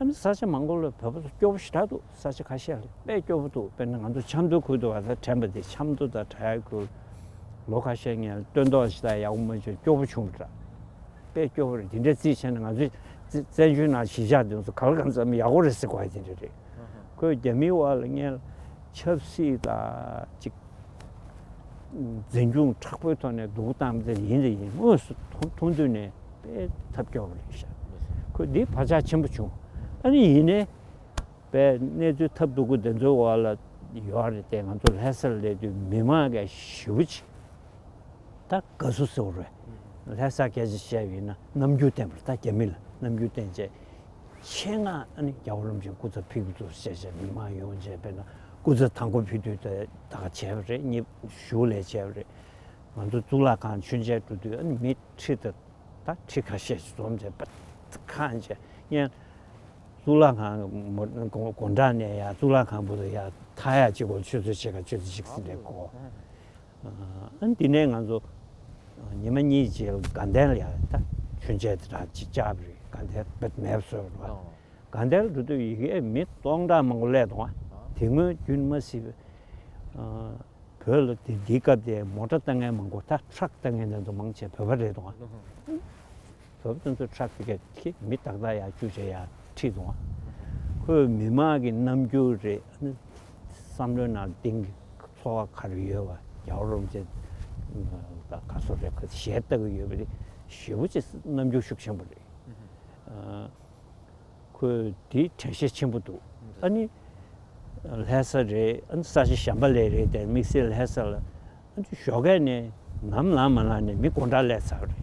ཨ་ནི་ས་ཆ་མང་པོ་ལ་བོད་པ་ཚོ་སྐྱོ་པོ་ཞེ་དྲག་འདུག་ས་ཆ་ཁ་ཤས་ལ་དཔེ་སྐྱོ་པོ་འདུག་དཔེར་ན་ང་ཚོ་ཆབ་མདོ་ཁུལ་དུ་བ་ད་དྲན་པ་དེ་ཆབ་མདོ་དང་བྲག་ཡ་ཁུལ་ལོ་ཁ་ཤས་ངས་སྟོན་ཐོག་ཞེ་དྲག་ཡག་པོ་མ་བྱུང་སྐྱོ་པོ་བྱུང་བ་འདྲ། དཔེ་སྐྱོ་པོ་རེད། དེ་འདྲ་རྩིས་བྱས་ན་ང་ཚོའི་བཙན་བཙན་བྱོལ་ནང་གཞིས་ཆགས་དེ་ཚོ་ག་ལ་གང་འཚམ་ཡག་པོ་རེད་ཟེར་དགོས་ཡ་དེ་འདྲ་རེད། ཁོས་རྒྱ་མིའི་འོག་ལ་ངས་ཆབ་སྲིད་དང་ཅིག་འཛིན་སྐྱོང་དྲག་པོའི་ཐོག་ནས་སྡུག་པོ་བཏང་ཚེ་ཡིན་དེ་ཡིན་དངོས་སུ་མཐོང་མཐོང་དུས་ནས་དཔེ་ཐབས་སྐྱོ་བ་རེད་ཤག་ཁོས་འདི་བག་ཆགས་ཆེན་པོ་བྱུང་། ཨ་ནི་ཡིན་ནའི་དཔེ་གནས་ཚུལ་ཐབས་སྡུག་པོ་འདི་ཚོའི་འོག་ལ་ཡོད་རེད་དེ། ང་ཚོ་ལྷ་སར་སླེབས་དུས་མི་མང་གིས་ཞེ་པོ་ཅིག་ད་དགའ་བསུ་ཟེར་བ་རེད། ལྷ་ས་སྐད་ཆ་བཤད་པ་ཡིན་ན་རྣམ་འགྱུར་བསྟན་པ་རེད། ད་རྒྱ་མི་ལ་རྣམ་འགྱུར་བསྟན་བྱས། ཆེད་མངགས་ཨ་ནི་རྒྱལ་བ་རིན་པོ་ཆེ་སྐུ་ཚབ་ཕེབས་ཀྱི་འདུག་ཟེར་བྱས་མི་མང་ཡོང་བྱས། དཔེར་ན་སྐུ་ཚབ་དང་པོ་ཕེབས་དུས་ད་ད་ག་བྱས་པ་རེད། གཉིས་ཞུ་ལས་བྱས་པ་རེད། ང་ཚོ་གཙུག་ལག་ཁང་མཆོད་མཇལ་འགྲོ་དུས་ཨ་ནི་མི་ཁྲི་དང་ད་ཁྲི་ཁ་ཤས་ཤིག་འཛོམས་བྱས་པ་ཁང་བྱས་ཡང་གཙུག་ལག་ཁང་སྒོ་འགྲམ་ནས་ཡ་གཙུག་ལག་ཁང་བར་དུ་ཡ་ཐག་ཡ་གཅིག་གོ་ཆུ་ཚོད་ཕྱེད་ཀ་ཆུ་ཚོད་གཅིག་ཟིན་རེད་གོ། ཨ་འདི་ནས་ང་ཚོ་ཉི་མ་གཉིས་རྗེས་ལ་དགའ་ལྡན་ལ་ཡ་ད་མཆོད་མཇལ་དེ་དག་ཅིག་བཅར་བ་རེད། དགའ་ལྡན་བེད་མེད་བཟོས་པ་རེད་བ། དགའ་ལྡན་ལ་འགྲོ་དུས་ཡི་གེ་མི་སྟོང་ཕྲག་མང་པོ་སླེབས་འདུག་བ། དེ་སྔོན་རྒྱུན་མ་སྲིད་པའི་བོད་ལ་དེ་འདི་སྐབས་དེ་མོ་ཊ་བཏང་མཁན་མང་པོ་ད་ཊྲག་བཏང་མཁན་དེ་ཚོ་མང་ཆེ་བོད་པ་རེད་འདུག་བ། བོད་པ་དེ་ཚོ་ཊྲག་དེ་ག་ཁྱི་མི་ཏག་ཏག་ཡར་བཅུག་བྱས་ཡར་ཁྲིད་འདུག་བ། ཁོས་མི་མང་གི་རྣམ་འགྱུར་རེད། བསམ་བློའི་ནང་གཏིང་གི་ཚོར་བ་ག་རེ་ཡོད་པ། རྒྱལ་བ་རིན་པོ་ཆེ་ད་ག་ཚོད་རེད། ཁོ་ཞལ་ལྟ་གི་ཡོད་པ་དེ་ཞེ་པོ་ཅིག་རྣམ་འགྱུར་ཤུགས་ཆེན་པོ་རེད། ཁོས་དེ་དྲན་ཤེས་ཆེན་པོ་འདུག་ཨ་ནི་ལྷ་ས་རེད། ཨ་ནི་ས་ཆ་གཞན་པ་ལ་རེད་དེ་དམིགས་བསལ་ལྷ་ས་ལ་ཨ་ནི་ཞོགས་ཀས་ནས་ནམ་ལངས་མ་ལངས་ནས་མི་སྒོ་འགྲམ་སླེབས་ཚར་བ་རེད།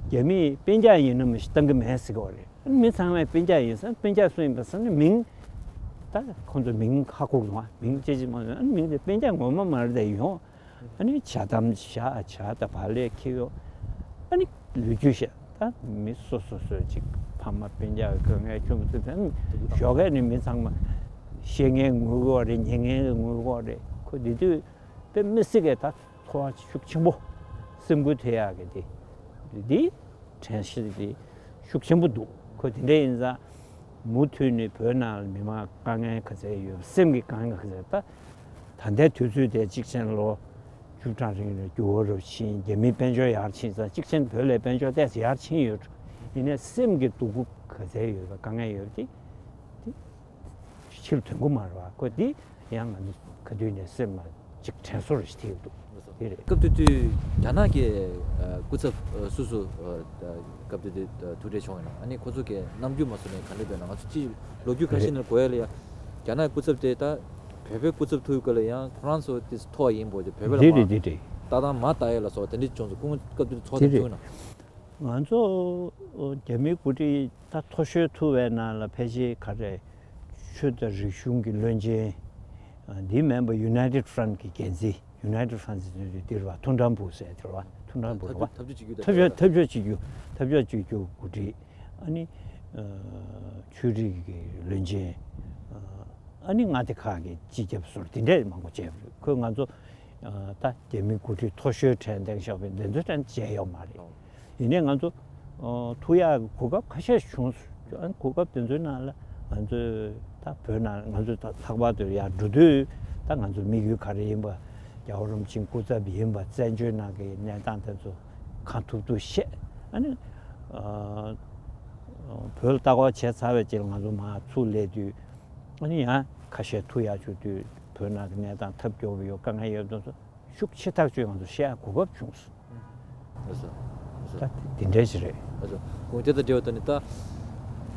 རྒྱ་མིས་སྤུན་ཀྱག་ཡིན་ནམ་ཞིག་བཏང་གི་མེད་ཟེར་གི་བ་རེད། ཨ་ནི་མི་ཚང་མས་སྤུན་ཀྱག་ཡིན་ཟེར། སྤུན་ཀྱག་སུ་ཡིན་པ་ཟེར་ན་མིང་ད་ཁོང་ཚོ་མིང་ཧ་གོ་གི་འདུག་ཨ་མིང་ཅི་ཅི་མ་ཟེར། ཨ་ནི་མིང་དེ་སྤུན་ཀྱག་ངོ་མ་མ་རེད་དེ་ཡོང་། ཨ་ནི་ཇ་དམ་བཞག་ཇ་དང་བག་ལེབ་ཁྱེར་ཡོང་། ཨ་ནི་ལོ་རྒྱུས་བཤད། ད་མི་སོ་སོ་སོའི་ཅིག་ཕ་མ་སྤུན་ཀྱག་གི་མངལ་ཆུང་མི་ཚོ་དེ་ནི་ཞོགས་ཀས་ནི་མི་ཚང་མ་ཤེས་མཁན་ངུ་གི་བ་རེད། ཉན་མཁན་གི་ངུ་གི་བ་རེད། ཁོ་དེ་དུས་དཔེ་མི་སྲིད་ཀྱི་ད་ཚོར་བ་ཤུགས་ཆེན་པོ་སེམས་འགུལ་ཐེབས་ཡག་གི་དེ་དེ་དྲན་ཤེས་དེ་ཤུགས་ཆེན་པོ་འདུག་ཁོ་དེ་འདྲ་ཡིན་ཙང་མུ་མཐུད་ནས་བོད་ནང་ལ་མི་མང་དཀའ་ངལ་ག་ཚད་ཡོད། སེམས་ཀྱི་དཀའ་ངལ་ག་ཚད། ད་ད་ལྟའི་དུས་ཚོད་དེ་གཅིག་བྱས་ན་ལོ་བཅུ་ཕྲག་རིང་ལ་འགྱུར་བ་རུ་ཕྱིན། རྒྱ་མིའི་དཔལ་འབྱོར་ཡར་ཕྱིན་ཙང་གཅིག་བྱས་ན་བོད་ལ་དཔལ་འབྱོར་ཏོག་ཙམ་ཡར་ཕྱིན་ཡོད། ཡིན་ནའི་སེམས་ཀྱི་སྡུག་པོ་ག་ཚད་ཡོད་པ་དཀའ་ངལ་ཡོད་པ་དེ་དེ་ཕྱིར་ཐོན་གི་མ་རེད་བ། ཁོ་དེ་ཡང་ང་ཚོ་ག་དུས་ནས་སེམས་ལ་ཅིག་དྲན་གསོ་རེ་ཞིག་ཐེབས་འདུག་དེ་རེད། སྐབས་དེ་དུས་རྒྱ་ནག་གི་ཨ་སྐུ་ཚབ་ཨ་སུ་སུ་ཨ་སྐབས་དེ་དུས་ཐུག་འཕྲད་བྱུང་ཡོད་ན། ཨ་ནི་ཁོ་ཚོ་གི་རྣམ་འགྱུར་མ་སོང་ནས་ག་འདྲ་བས་ན། ང་ཚོ་ཅིག་ལོ་རྒྱུས་ཁ་ཤས་ནས་གོ་ཡ་ལ་ཡ་རྒྱ་ནག་སྐུ་ཚབ་དེ་ད་བོད་པའི་སྐུ་ཚབ་ཐུག་ཡོད་ག་ལ་ཡང་ཁོ་རང་ཚོ་དེ་ཐོག་ཡིན་པོ་དེ་བོད་པའི་ལ་དེ་མ་རེད་དེ་རེད། ལྟ་སྟངས་མ་ལྟ་ཡ་ལ་སོགས་དེ་འདྲ་བྱུང་སོང་། ཁོང་སྐབས་དེ་ཚོགས་དེ་ཐུག་ན། ང་ཚོ་རྒྱ་མིའི་འགོ་ཁྲིད་ད་མཐོ་ཤོས་ཐུག་པའི་ནང་ལ་ཕལ་ཆེར་ག་རེ་ཆོས་དང་རིག་གཞུང་གི་བློན་ཆེན། འདི་མིན་པ་United Front གི་འགན་འཛིན། United Front འདིར་བ་ཐུན་ཀྲང་པུའུ་ཟེར་དེར་བ་ཐུན་ཀྲང་པུའུ་རེད་བ། འཐབ་ཕྱོགས་གཅིག་གྱུར་འཐབ་ཕྱོགས་འཐབ་ཕྱོགས་གཅིག་གྱུར་འཐབ་ཕྱོགས་གཅིག་གྱུར་འགོ་ཁྲིད། ཨ་ནི་ཆོས་རིག་གི་བློན་ཆེན། ཨ་ནི་མངའ་སྡེ་ཁག་གི་སྤྱི་ཁྱབ་ཟུར་དེ་འདྲས་མང་པོ་བྱས་པ་རེད། ཁོས་ང་ཚོ་ད་རྒྱ་མི་འགོ་ཁྲིད་མཐོ་ཤོས་གྲས་འདེམས་ཤོག་པའི་འདི་ཚོ་ཀྲན་བྱས་ཡོད་མ་རེད། ཡིན་ནའི་ང་ཚོ་ཐུག་ཡག་གོ་སྐབས་ཁ་ཤས་བྱུང་། གོ་སྐབས་དེ་ཚོའི་ནང་ལ་ང་ཚོས་ད་བོད་ནང་ང་ཚོས་ད་ལྷག་པར་དུ་ཡར་འགྲོ་དུས་ད་ང་ཚོ་དམིགས་ཡུལ་ག་རེ་ཡིན་པ། རྒྱལ་བ་རིན་པོ་ཆེ་སྐུ་ཚབ་ཡིན་པ། བཙན་བྱོལ་ནང་གི་གནས་སྟངས་དེ་ཚོ་གང་ཐུབ་ཐུབ་བཤད། ཨ་ནི་བོད་ལ་ལྟ་སྐོར་བྱས་ཚར་བའི་རྗེས་ལ་ང་ཚོ་མར་ཚུར་སླེབས་དུས་ཨ་ནི་ཡང་ཁ་ཤས་ཐུག་ཡག་བྱུང་དུས་བོད་ནང་གི་གནས་སྟངས་ཐབས་སྐྱོ་པོ་ཡོད། དཀའ་ངལ་ཡོད་དེ་ཚོ་ཤུགས་ཆེ་ཐག་ཆོད་ང་ཚོ་བཤད་ཡག་གོ་སྐབས་བྱུང་སོང་། ལགས་སོ། ལགས་སོ། ད་དེ་འདྲ་ཞིག་རེད། ལགས་སོ། ཁོང་དེ་དང་འབྲེལ་བ་དང་ནི་ད་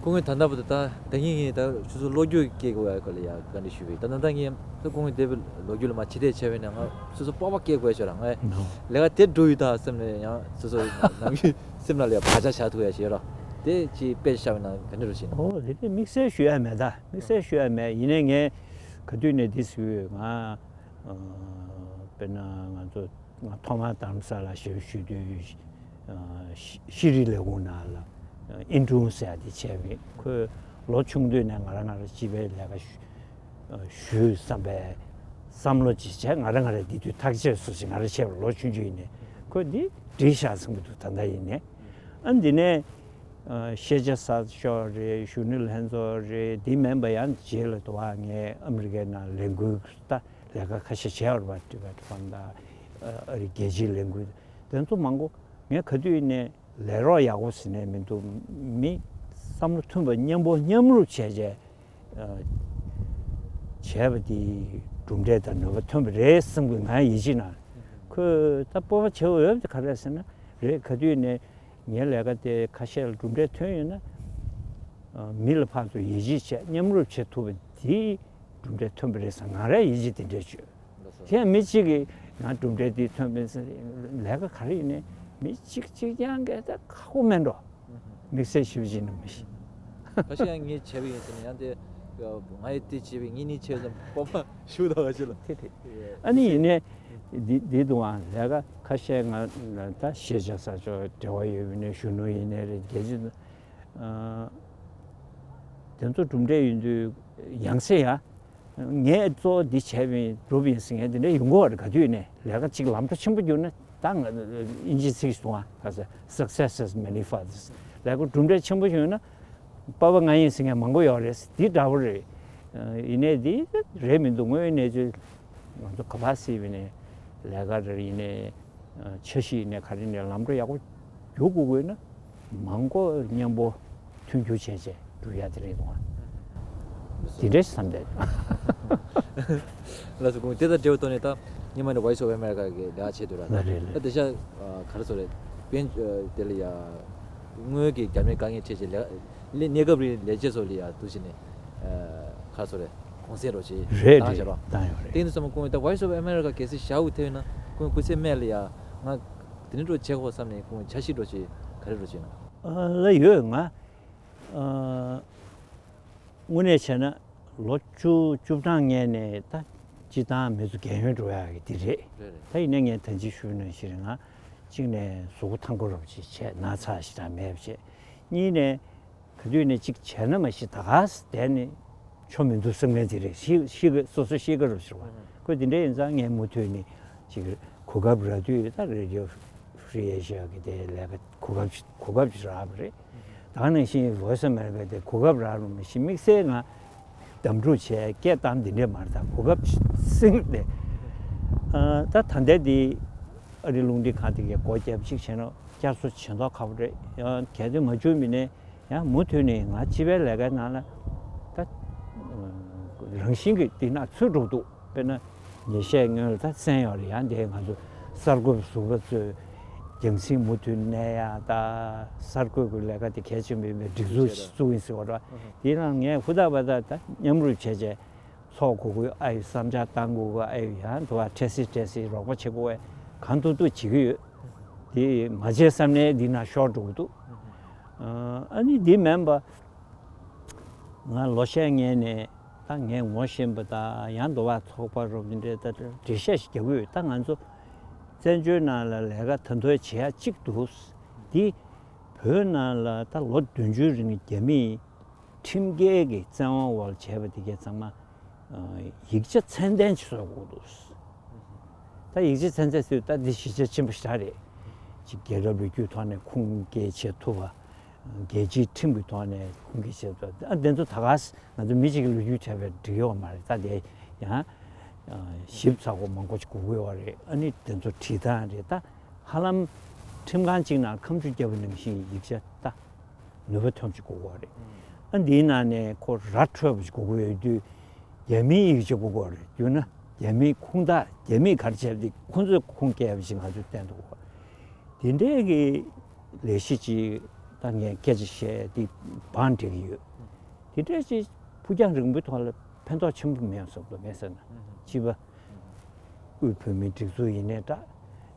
ཁོང་གིས་ད་ལྟ་བར་དུ་ད་ད་ངེད་ངེད་ད་སོ་སོ་བློ་འགྱོད་སྐྱེ་དགོས་ཡ་ག་ལ་ཡ་བཀའ་འདྲི་ཞུས་པས། ད་ད་ལྟ་ངས་ད་ཁོང་གིས་འདས་པའི་ལོ་རྒྱུས་ལ་མ་ཕྱི་བལྟས་བྱས་པས་ན་ང་སོ་སོ་སྤོབས་པ་སྐྱེ་དགོས་ཡ་ཞིག་ར། ང་ལས་ཀ་དེ་འགྲོ་ཡི་ད་སེམས་ལ་ཡང་སོ་སོ་ནམ་རྒྱུན་སེམས་ནང་ལ་ཡ་བག་ཆགས་བཞག་ཐུབ་ཡ་ཞིག་ཡོད་ར། དེ་ཅིག་དཔེ་བཞག་པ་ན་ག་འདྲ་རུ་ཞིག་ན། ཨོ་དེ་དེ་དམིགས་བསལ་ཞུ་ཡ་མེད། ད་དམིགས་བསལ་ཞུ་ཡ་མེད། ཡིན་ནའི་ངས་ ག་དུས་ནས་འདི་ཟེར་ཡོད། ང་ཨ་དཔེར་ན་ང་ཚོ་ང་ཐོག་མར་རྡ་རམ་ས་ལ་ཞབས་ཞུ་དུས་ཨ་ཤེ་ཤེས་རིག་ལས་ཁུངས་ནང་ལ་ཨ་ཨིན་ཀྲུང་ཟེར་ཡ་དེ་བྱས་པས། ཁོས་ལོ་ཆུང་དུས་ནས་ང་རང་ང་རང་སྤྱི་པའི་ལས་ཀ་ཞུ་ཞུས་བསམ་པའི་བསམ་བློ་ཅིག་བྱས། ང་རང་ང་རང་འདི་དུས་ཐག་བཅད་སོ་ཞིག་ང་རང་བྱས་པ་ལོ་ཆུང་ཆུང་ཡིན་ནས། ཁོས་འདི་བསྒྲིགས་བཞག་བསམ་གྱི་འདུག་ད་ལྟ་ཡིན་ནས། ཨ་འདི་ནས་ཨ་ཤེས་བྱ་གསར་ཤོག་རེད། གཞོན་ནུ་ལྷན་ཚོགས་རེད། འདི་མིན་པ་ཡང་རྗེས་ལ་དུ་བ་ངས་ཨ་མི་རི་ཀའི་ནང་ལས་འགུལ་ད་ལས་ཀ་ཁ་ཤས་བྱས་པ་རེད་པ། ཊི་བེཊ་ཕོམ་དང་ཨ་རི་རྒྱལ་སྤྱིའི་ལས་འགུལ་དེ་ཚོ་མང་པོ་ངས་ག་དུས་ནས་ལས་རོགས་ཡག་པོ་ཟེར་ནས་མི་འདུག་མི་བསམ་བློ་མཐུན་པ་མཉམ་པོ་མཉམ་རུབ་བྱས་བྱས་ཨ་བྱས་པ་དེ་གྲུབ་འབྲས་དང་ནུས་པ་ཐོན་པ་རེད་བསམ་གི། ང་ཡིད་ཆེས་ན། ཁོས་ད་སྤོབས་པ་བྱེད་འོས་པ་དེ་ག་རེ་ཟེར་ན། རེད། ག་དུས་ནས་ངའི་ལས་ཀ་དེ་ཁ་ཤས་ལ་གྲུབ་འབྲས་ཐོན་ཡོད་ན། ཨ་མི་ལ་ཕར་ཚུར་ཡིད་ཆེས་བྱས་མཉམ་རུབ་བྱེད་ཐུབ་པ་དེ་གྲུབ་འབྲས་ཐོན་པ་རེད་བསམ། ང་རང་ཡིད་ཆེས་དེ་འདྲས་བྱོས། ལགས་སོ། དེ་ཡང་མི་གཅིག་གིས་ང་གྲུབ་འབྲས་འདི་ཐོན་པ་ཡིན་ཟེར། ལས་ཀ་ག་རེ་ཡིན་ནའི་མི་གཅིག་གཅིག་རྐྱང་གིས་ད་ཁག་པོ་མེད་འགྲོ། དམིགས་བསལ་ཞིབ་ཅིག་ནི་མི་ཤེས། ཁ་ཤས་ཡང་ངས་བྱས་པ་ཡིན་ཟེར་ནས་ཡང་དེ་ང་ཡིས་དེ་བྱས་པ་ཡིན། ངས་ནི་བྱས་ཙམ་སྤོབས་པ་ཞུ་དགོས་ཀྱི་ལ། དེ་དེ། ཨ་ནི་ཡིན་ནའི་འདི་འདི་འདུག་ཨང་། ལས་ཀ་ཁ་ཤས་ང་ད་ཤེས་བྱ་གསར་ཤོག་འབྲེལ་བ་ཡོད་པ་ཡིན་ནའི་གཞོན་ནུ་ཡིན་ནའི་རེད། རྒྱལ་སྤྱི་ཨ་དེ་ཚོ་གྲུབ་འབྲས་ཡིན་དུས་ཡང་སེ་ཡ། ངས་གཙོ་བོ་འདི་བྱས་པ་ཡིན་གྲུབ་ཡིན་ཟེར་མཁན་དེ་འདྲ་ཡོང་གི་ཡོད་རེད། ག་དུས་ནས་ལས་ཀ་གཅིག་ལམ་འགྲོ་ཆེན་པོ་བརྒྱུད་ན། ད་ང་དབྱིན་ཇིའི་ཚིག་ཞིག་འདུག་ཨ། ག་ཟེར། Success has many fathers། ལས་ཀ་གྲུབ་འབྲས་ཆེན་པོ་བྱུང་ན་པ་ཕ་ང་ཡིན་ཟེར་མཁན་མང་པོ་ཡོད་རེད། འདི་འདྲ་པོ་རེད། ཡིན་ནའི་འདི་རེད་མི་འདུག་དངོས་ཡོད་གནས་ཚུལ་ང་ཚོ་ག་པར་སྲིད་པ་ནས་ལས་ཀ་རེད། ཡིན་ནའི་འཆར་གཞི་ཡིན་ནའི་ག་རེ་ནས་ལམ་འགྲོ་ཡག་པོ་རྒྱུག་དགོས་དགོས་ན། མང་པོ་མཉམ་པོ་མཐུན་འགྱུར་བྱས་བྱས་འགྲོ་ཡ་དེ་རེད་འདུག་ཨ། དེ་འདྲས་བསམ་བསྡད། ལགས་སོ། ཁོང་དེ་དང་འབྲེལ་བའི་ཐོག་ནས་ད་སྔོན་མ་ནས་Voice of America གི་ལས་ཀ་བྱས་འདུག་ར། ལགས་རེད། ལགས། ད་དེ་ཤ་ག་རེ་ཟེར་རེད། དཔལ་དེ་ལ་ཡ་དངུལ་གྱི་རྒྱ་མིའི་དཀའ་ངལ་འཕྲད་བྱས་ལས་ལས་གནས་སྐབས་རིང་ལས་བྱེད་ཚོ་ལ་ཡ་འདུག་བྱས་ནས་ག་རེ་ཟེར་རེད། གུང་སེང་རོགས་བྱས་རེད། བཏང་བྱས་རེད། རོགས་བཏང་ཡོད་རེད། དེ་ནས་བསམ་ཁོང་ད་Voice of America གལ་སྲིད་བཞག་དགོས་ཐལ་ན་ཁོང་སྐུ་ཚེ་སྨད་ལ་ཡ་ང་དེ་འདྲ་འགྲོ་བྱེད་དགོས་བསམ་ནས་ཁོང་འཆར་གཞི་འགྲོ་བྱེད་ག་རེ་འགྲོ་བྱེད་ན། ཨ་ལ་ཡོད་ང་། ཨ་དངོས་གནས་བྱས་ན་ལོ་བཅུ་བཅུ་གྲངས་སྔོན་ནས་ད་སྤྱི་བཏང་མི་ཚོ་རྒན་ཡོལ་འགྲོ་ཡག་གི་དེ་རེད། རེད་རེད། ད་ཡིན་ནའི་ངས་ད་ཅི་ཞུས་ནང་བཞིན་ང་གཅིག་ནས་གཟུགས་པོ་ཐང་གོ་རོབ་ཅིག་བྱས། ན་ཚ་ཞེ་དྲག་མེད་པ་བྱས། གཉིས་ནས་ག་དུས་ནས་གཅིག་བྱས་ན་མ་གཞི་ད་ག་ས་བསྡད་ནས་ཆོ་མི་འདུག་བསམ་མཁན་དེ་རེད། ཤི་ཤི་གི་སོ་སོ་ཤི་གི་རུ་ཟེར་བ། ཁོས་དེ་འདྲ་ཡིན་ཙང་ངས་མུ་མཐུད་ནས་ཅིག་གོ་སྐབས་རག་དུས་ད་Radio Free Asia གི་དེ་ལས་ཀ་གོ་སྐབས་ཅིག་གོ་སྐབས་ཅིག་རག་པ་རེད། ད་ནང་བཞིན་Voice of America དེ་གོ་སྐབས་རག་རུང་མི་ཤི་དམིགས་བསལ་ང་གདམ་འཁྲུག་བྱས་སྐད་བཏང་འདི་འདྲས་མ་རེད། ད་གོ་སྐབས་ཅིག་སེང་དེ་ད་ད་ལྟ་འདི་ཨ་རི་རླུང་འཕྲིན་ཁང་དེ་གའི་སྒོ་བརྒྱབ་ཅིག་བྱས་ན་བསྐྱར་གསོ་བྱེད་མདོག་ཁ་པོ་རེད། ཡང་གལ་ཏེ་མ་བྱུང་མིན་ནས། ཡང་མུ་མཐུད་ནས་ང་སྤྱི་པའི་ལས་ཀའི་ནང་ལ་ད་རང་བཞིན་གྱིས་འདི་ན་ཚུད་འགྲོ་འདུག་དཔེར་ན་ཉིན་ཤས་སྔོན་ལ་ད་གསན་ཡོད་རེད། ཡང་འདི་ང་ཚོ་གསར་འགོད་པ་ཟུར་པ་ཚོས་རྒྱང་སྲིང་མུ་མཐུད་གནས་ཡ། ད་གསར་འགོད་ཀྱི་ལས་ཀ་དེ་གལ་ཆེན་པོ་ཡིན་པའི་སྒྲིག་འཛུགས་ཤིག་བཙུགས་ཡིན་ཟེར་བ་རེད། དེའི་ནང་ངས་ཧུར་ཐག་པ་ད་ད་མཉམ་རུབ་བྱས་བྱས་ཚོགས་དགོས་ཀྱི་ཡོད། ཨ་ཡོད་བསམ་འཆར་བཏང་དགོས་ཀྱི། ཨ་ཡོད་ཡང་དུ་བ་འཕྲལ་སེལ་འཕྲལ་སེལ་རོགས་པ་བྱེད་དགོས་པའི་གང་ཐུབ་ཐུབ་བྱེད་ཀྱི་ཡོད། དེ་མ་བྱས་བསམ་ནས་འདི་ན་ཤོར་འགྲོ་གི་འདུག་ཨ་ནི་འདི་མིན་པ། ང་ལོ་ཤས་སྔོན་ནས་ད་ངས་ངོ་ཤེས་པ་དང་ཡང་དུ་བ་ཚོགས་པ་རོབ་འདི་འདྲའི་ད་འགྲེལ་བཤད་ཞིག་རྒྱག་གི་ཡོད། ད་ང་ཚོ་བཙན་བྱོལ་ནང་ལ་ལས་ཀ་ད་དུང་བྱེད་ཡ་གཅིག་འདུག་འདི་བོད་ནང་ལ་ད་ལོ་བདུན་ཅུའི་རིང་རྒྱ་མིས་ཁྲིམས་འགལ་གྱི་བཙན་དབང་འོག་ལ་བྱས་པ་དེ་གའི་ཚང་མ་ཡིག་ཆ་ཚད་ལྡན་ཅིག་བཟོ་དགོས་འདུག་ད་ཡིག་ཆ་ཚད་ལྡན་ཟེར་ད་འདི་གཞི་རྒྱ་ཆེན་པོ་ཞེ་དྲག་རེད། ཅིག་རྒྱལ་རབས་རིགས་རྒྱུད་ཐོག་ནས་ཁུངས་སྐྱེལ་བྱེད་ཐུབ་པ། རྒྱལ་སྤྱིའི་ཁྲིམས་ཀྱི་ཐོག་ནས་ཁུངས་སྐྱེལ་བྱེད་ཐུབ་པ། ཨ་དེ་ཚོ་ད་ག་ང་ཚོ་མི་གཅིག་གི་ལོ་རྒྱུས་བྲལ་བའི་འགྲིག་ཡོད་མ་རེད། ད་དེ་ཡང་ཞིབ་ཚགས་པོ་མང་པོ་ཅིག་དགོས་ཀྱི་ཡོད་རེད། ཨ་ནི་དེ་ཚོ་བྲིས་སྟངས་རེད། ད་ཧ་ལམ་ཁྲིམས་ཁང་གཅིག་ནང་ཁ་མཆུ་བརྒྱབ་པ་ནང་བཞིན་ཡིག་ཆ་ད། ནུས་པ་ཐོན་ཅིག་དགོས་ཀྱི་རེད། ཨ་འདིའི་ནང་ནས་ཁོ་ར་འཕྲོད་པ་ཞིག་དགོས་ཀྱི་ཡོད་དུས། རྒྱ་མིའི་ཡིག་ཆ་དགོས་ཀྱི་རེད། བརྒྱུད་ན་རྒྱ་མིའི་ཁུངས་དག་རྒྱ་མིས་ག་རེ་བྱས་པ་དེ་ཁོ་ཚོས་ཁུངས་སྐྱེལ་བ་ཞིག་ང་ཚོས་བསྟན་འདུག་དེ་འདྲའི་གི་ལས་གཞི་ཅིག་ད་ངས་སྐད་ཆ་བཤད་དེ་བང་སྒྲིག་གི་ཡོད། དེ་འདྲའི་ཅིག་ཕུགས་རྒྱང་རིང་པོའི་ཐོག་ལ་ཕན་ཐོགས་ཆེན་པོ་མེད་བསམ་གྱི་འདུག་ངས་བསམ་ན་སྤྱི་པ། དབུས་བོད་མིའི་སྒྲིག་འཛུགས་ཡིན་ནའི་འདྲ།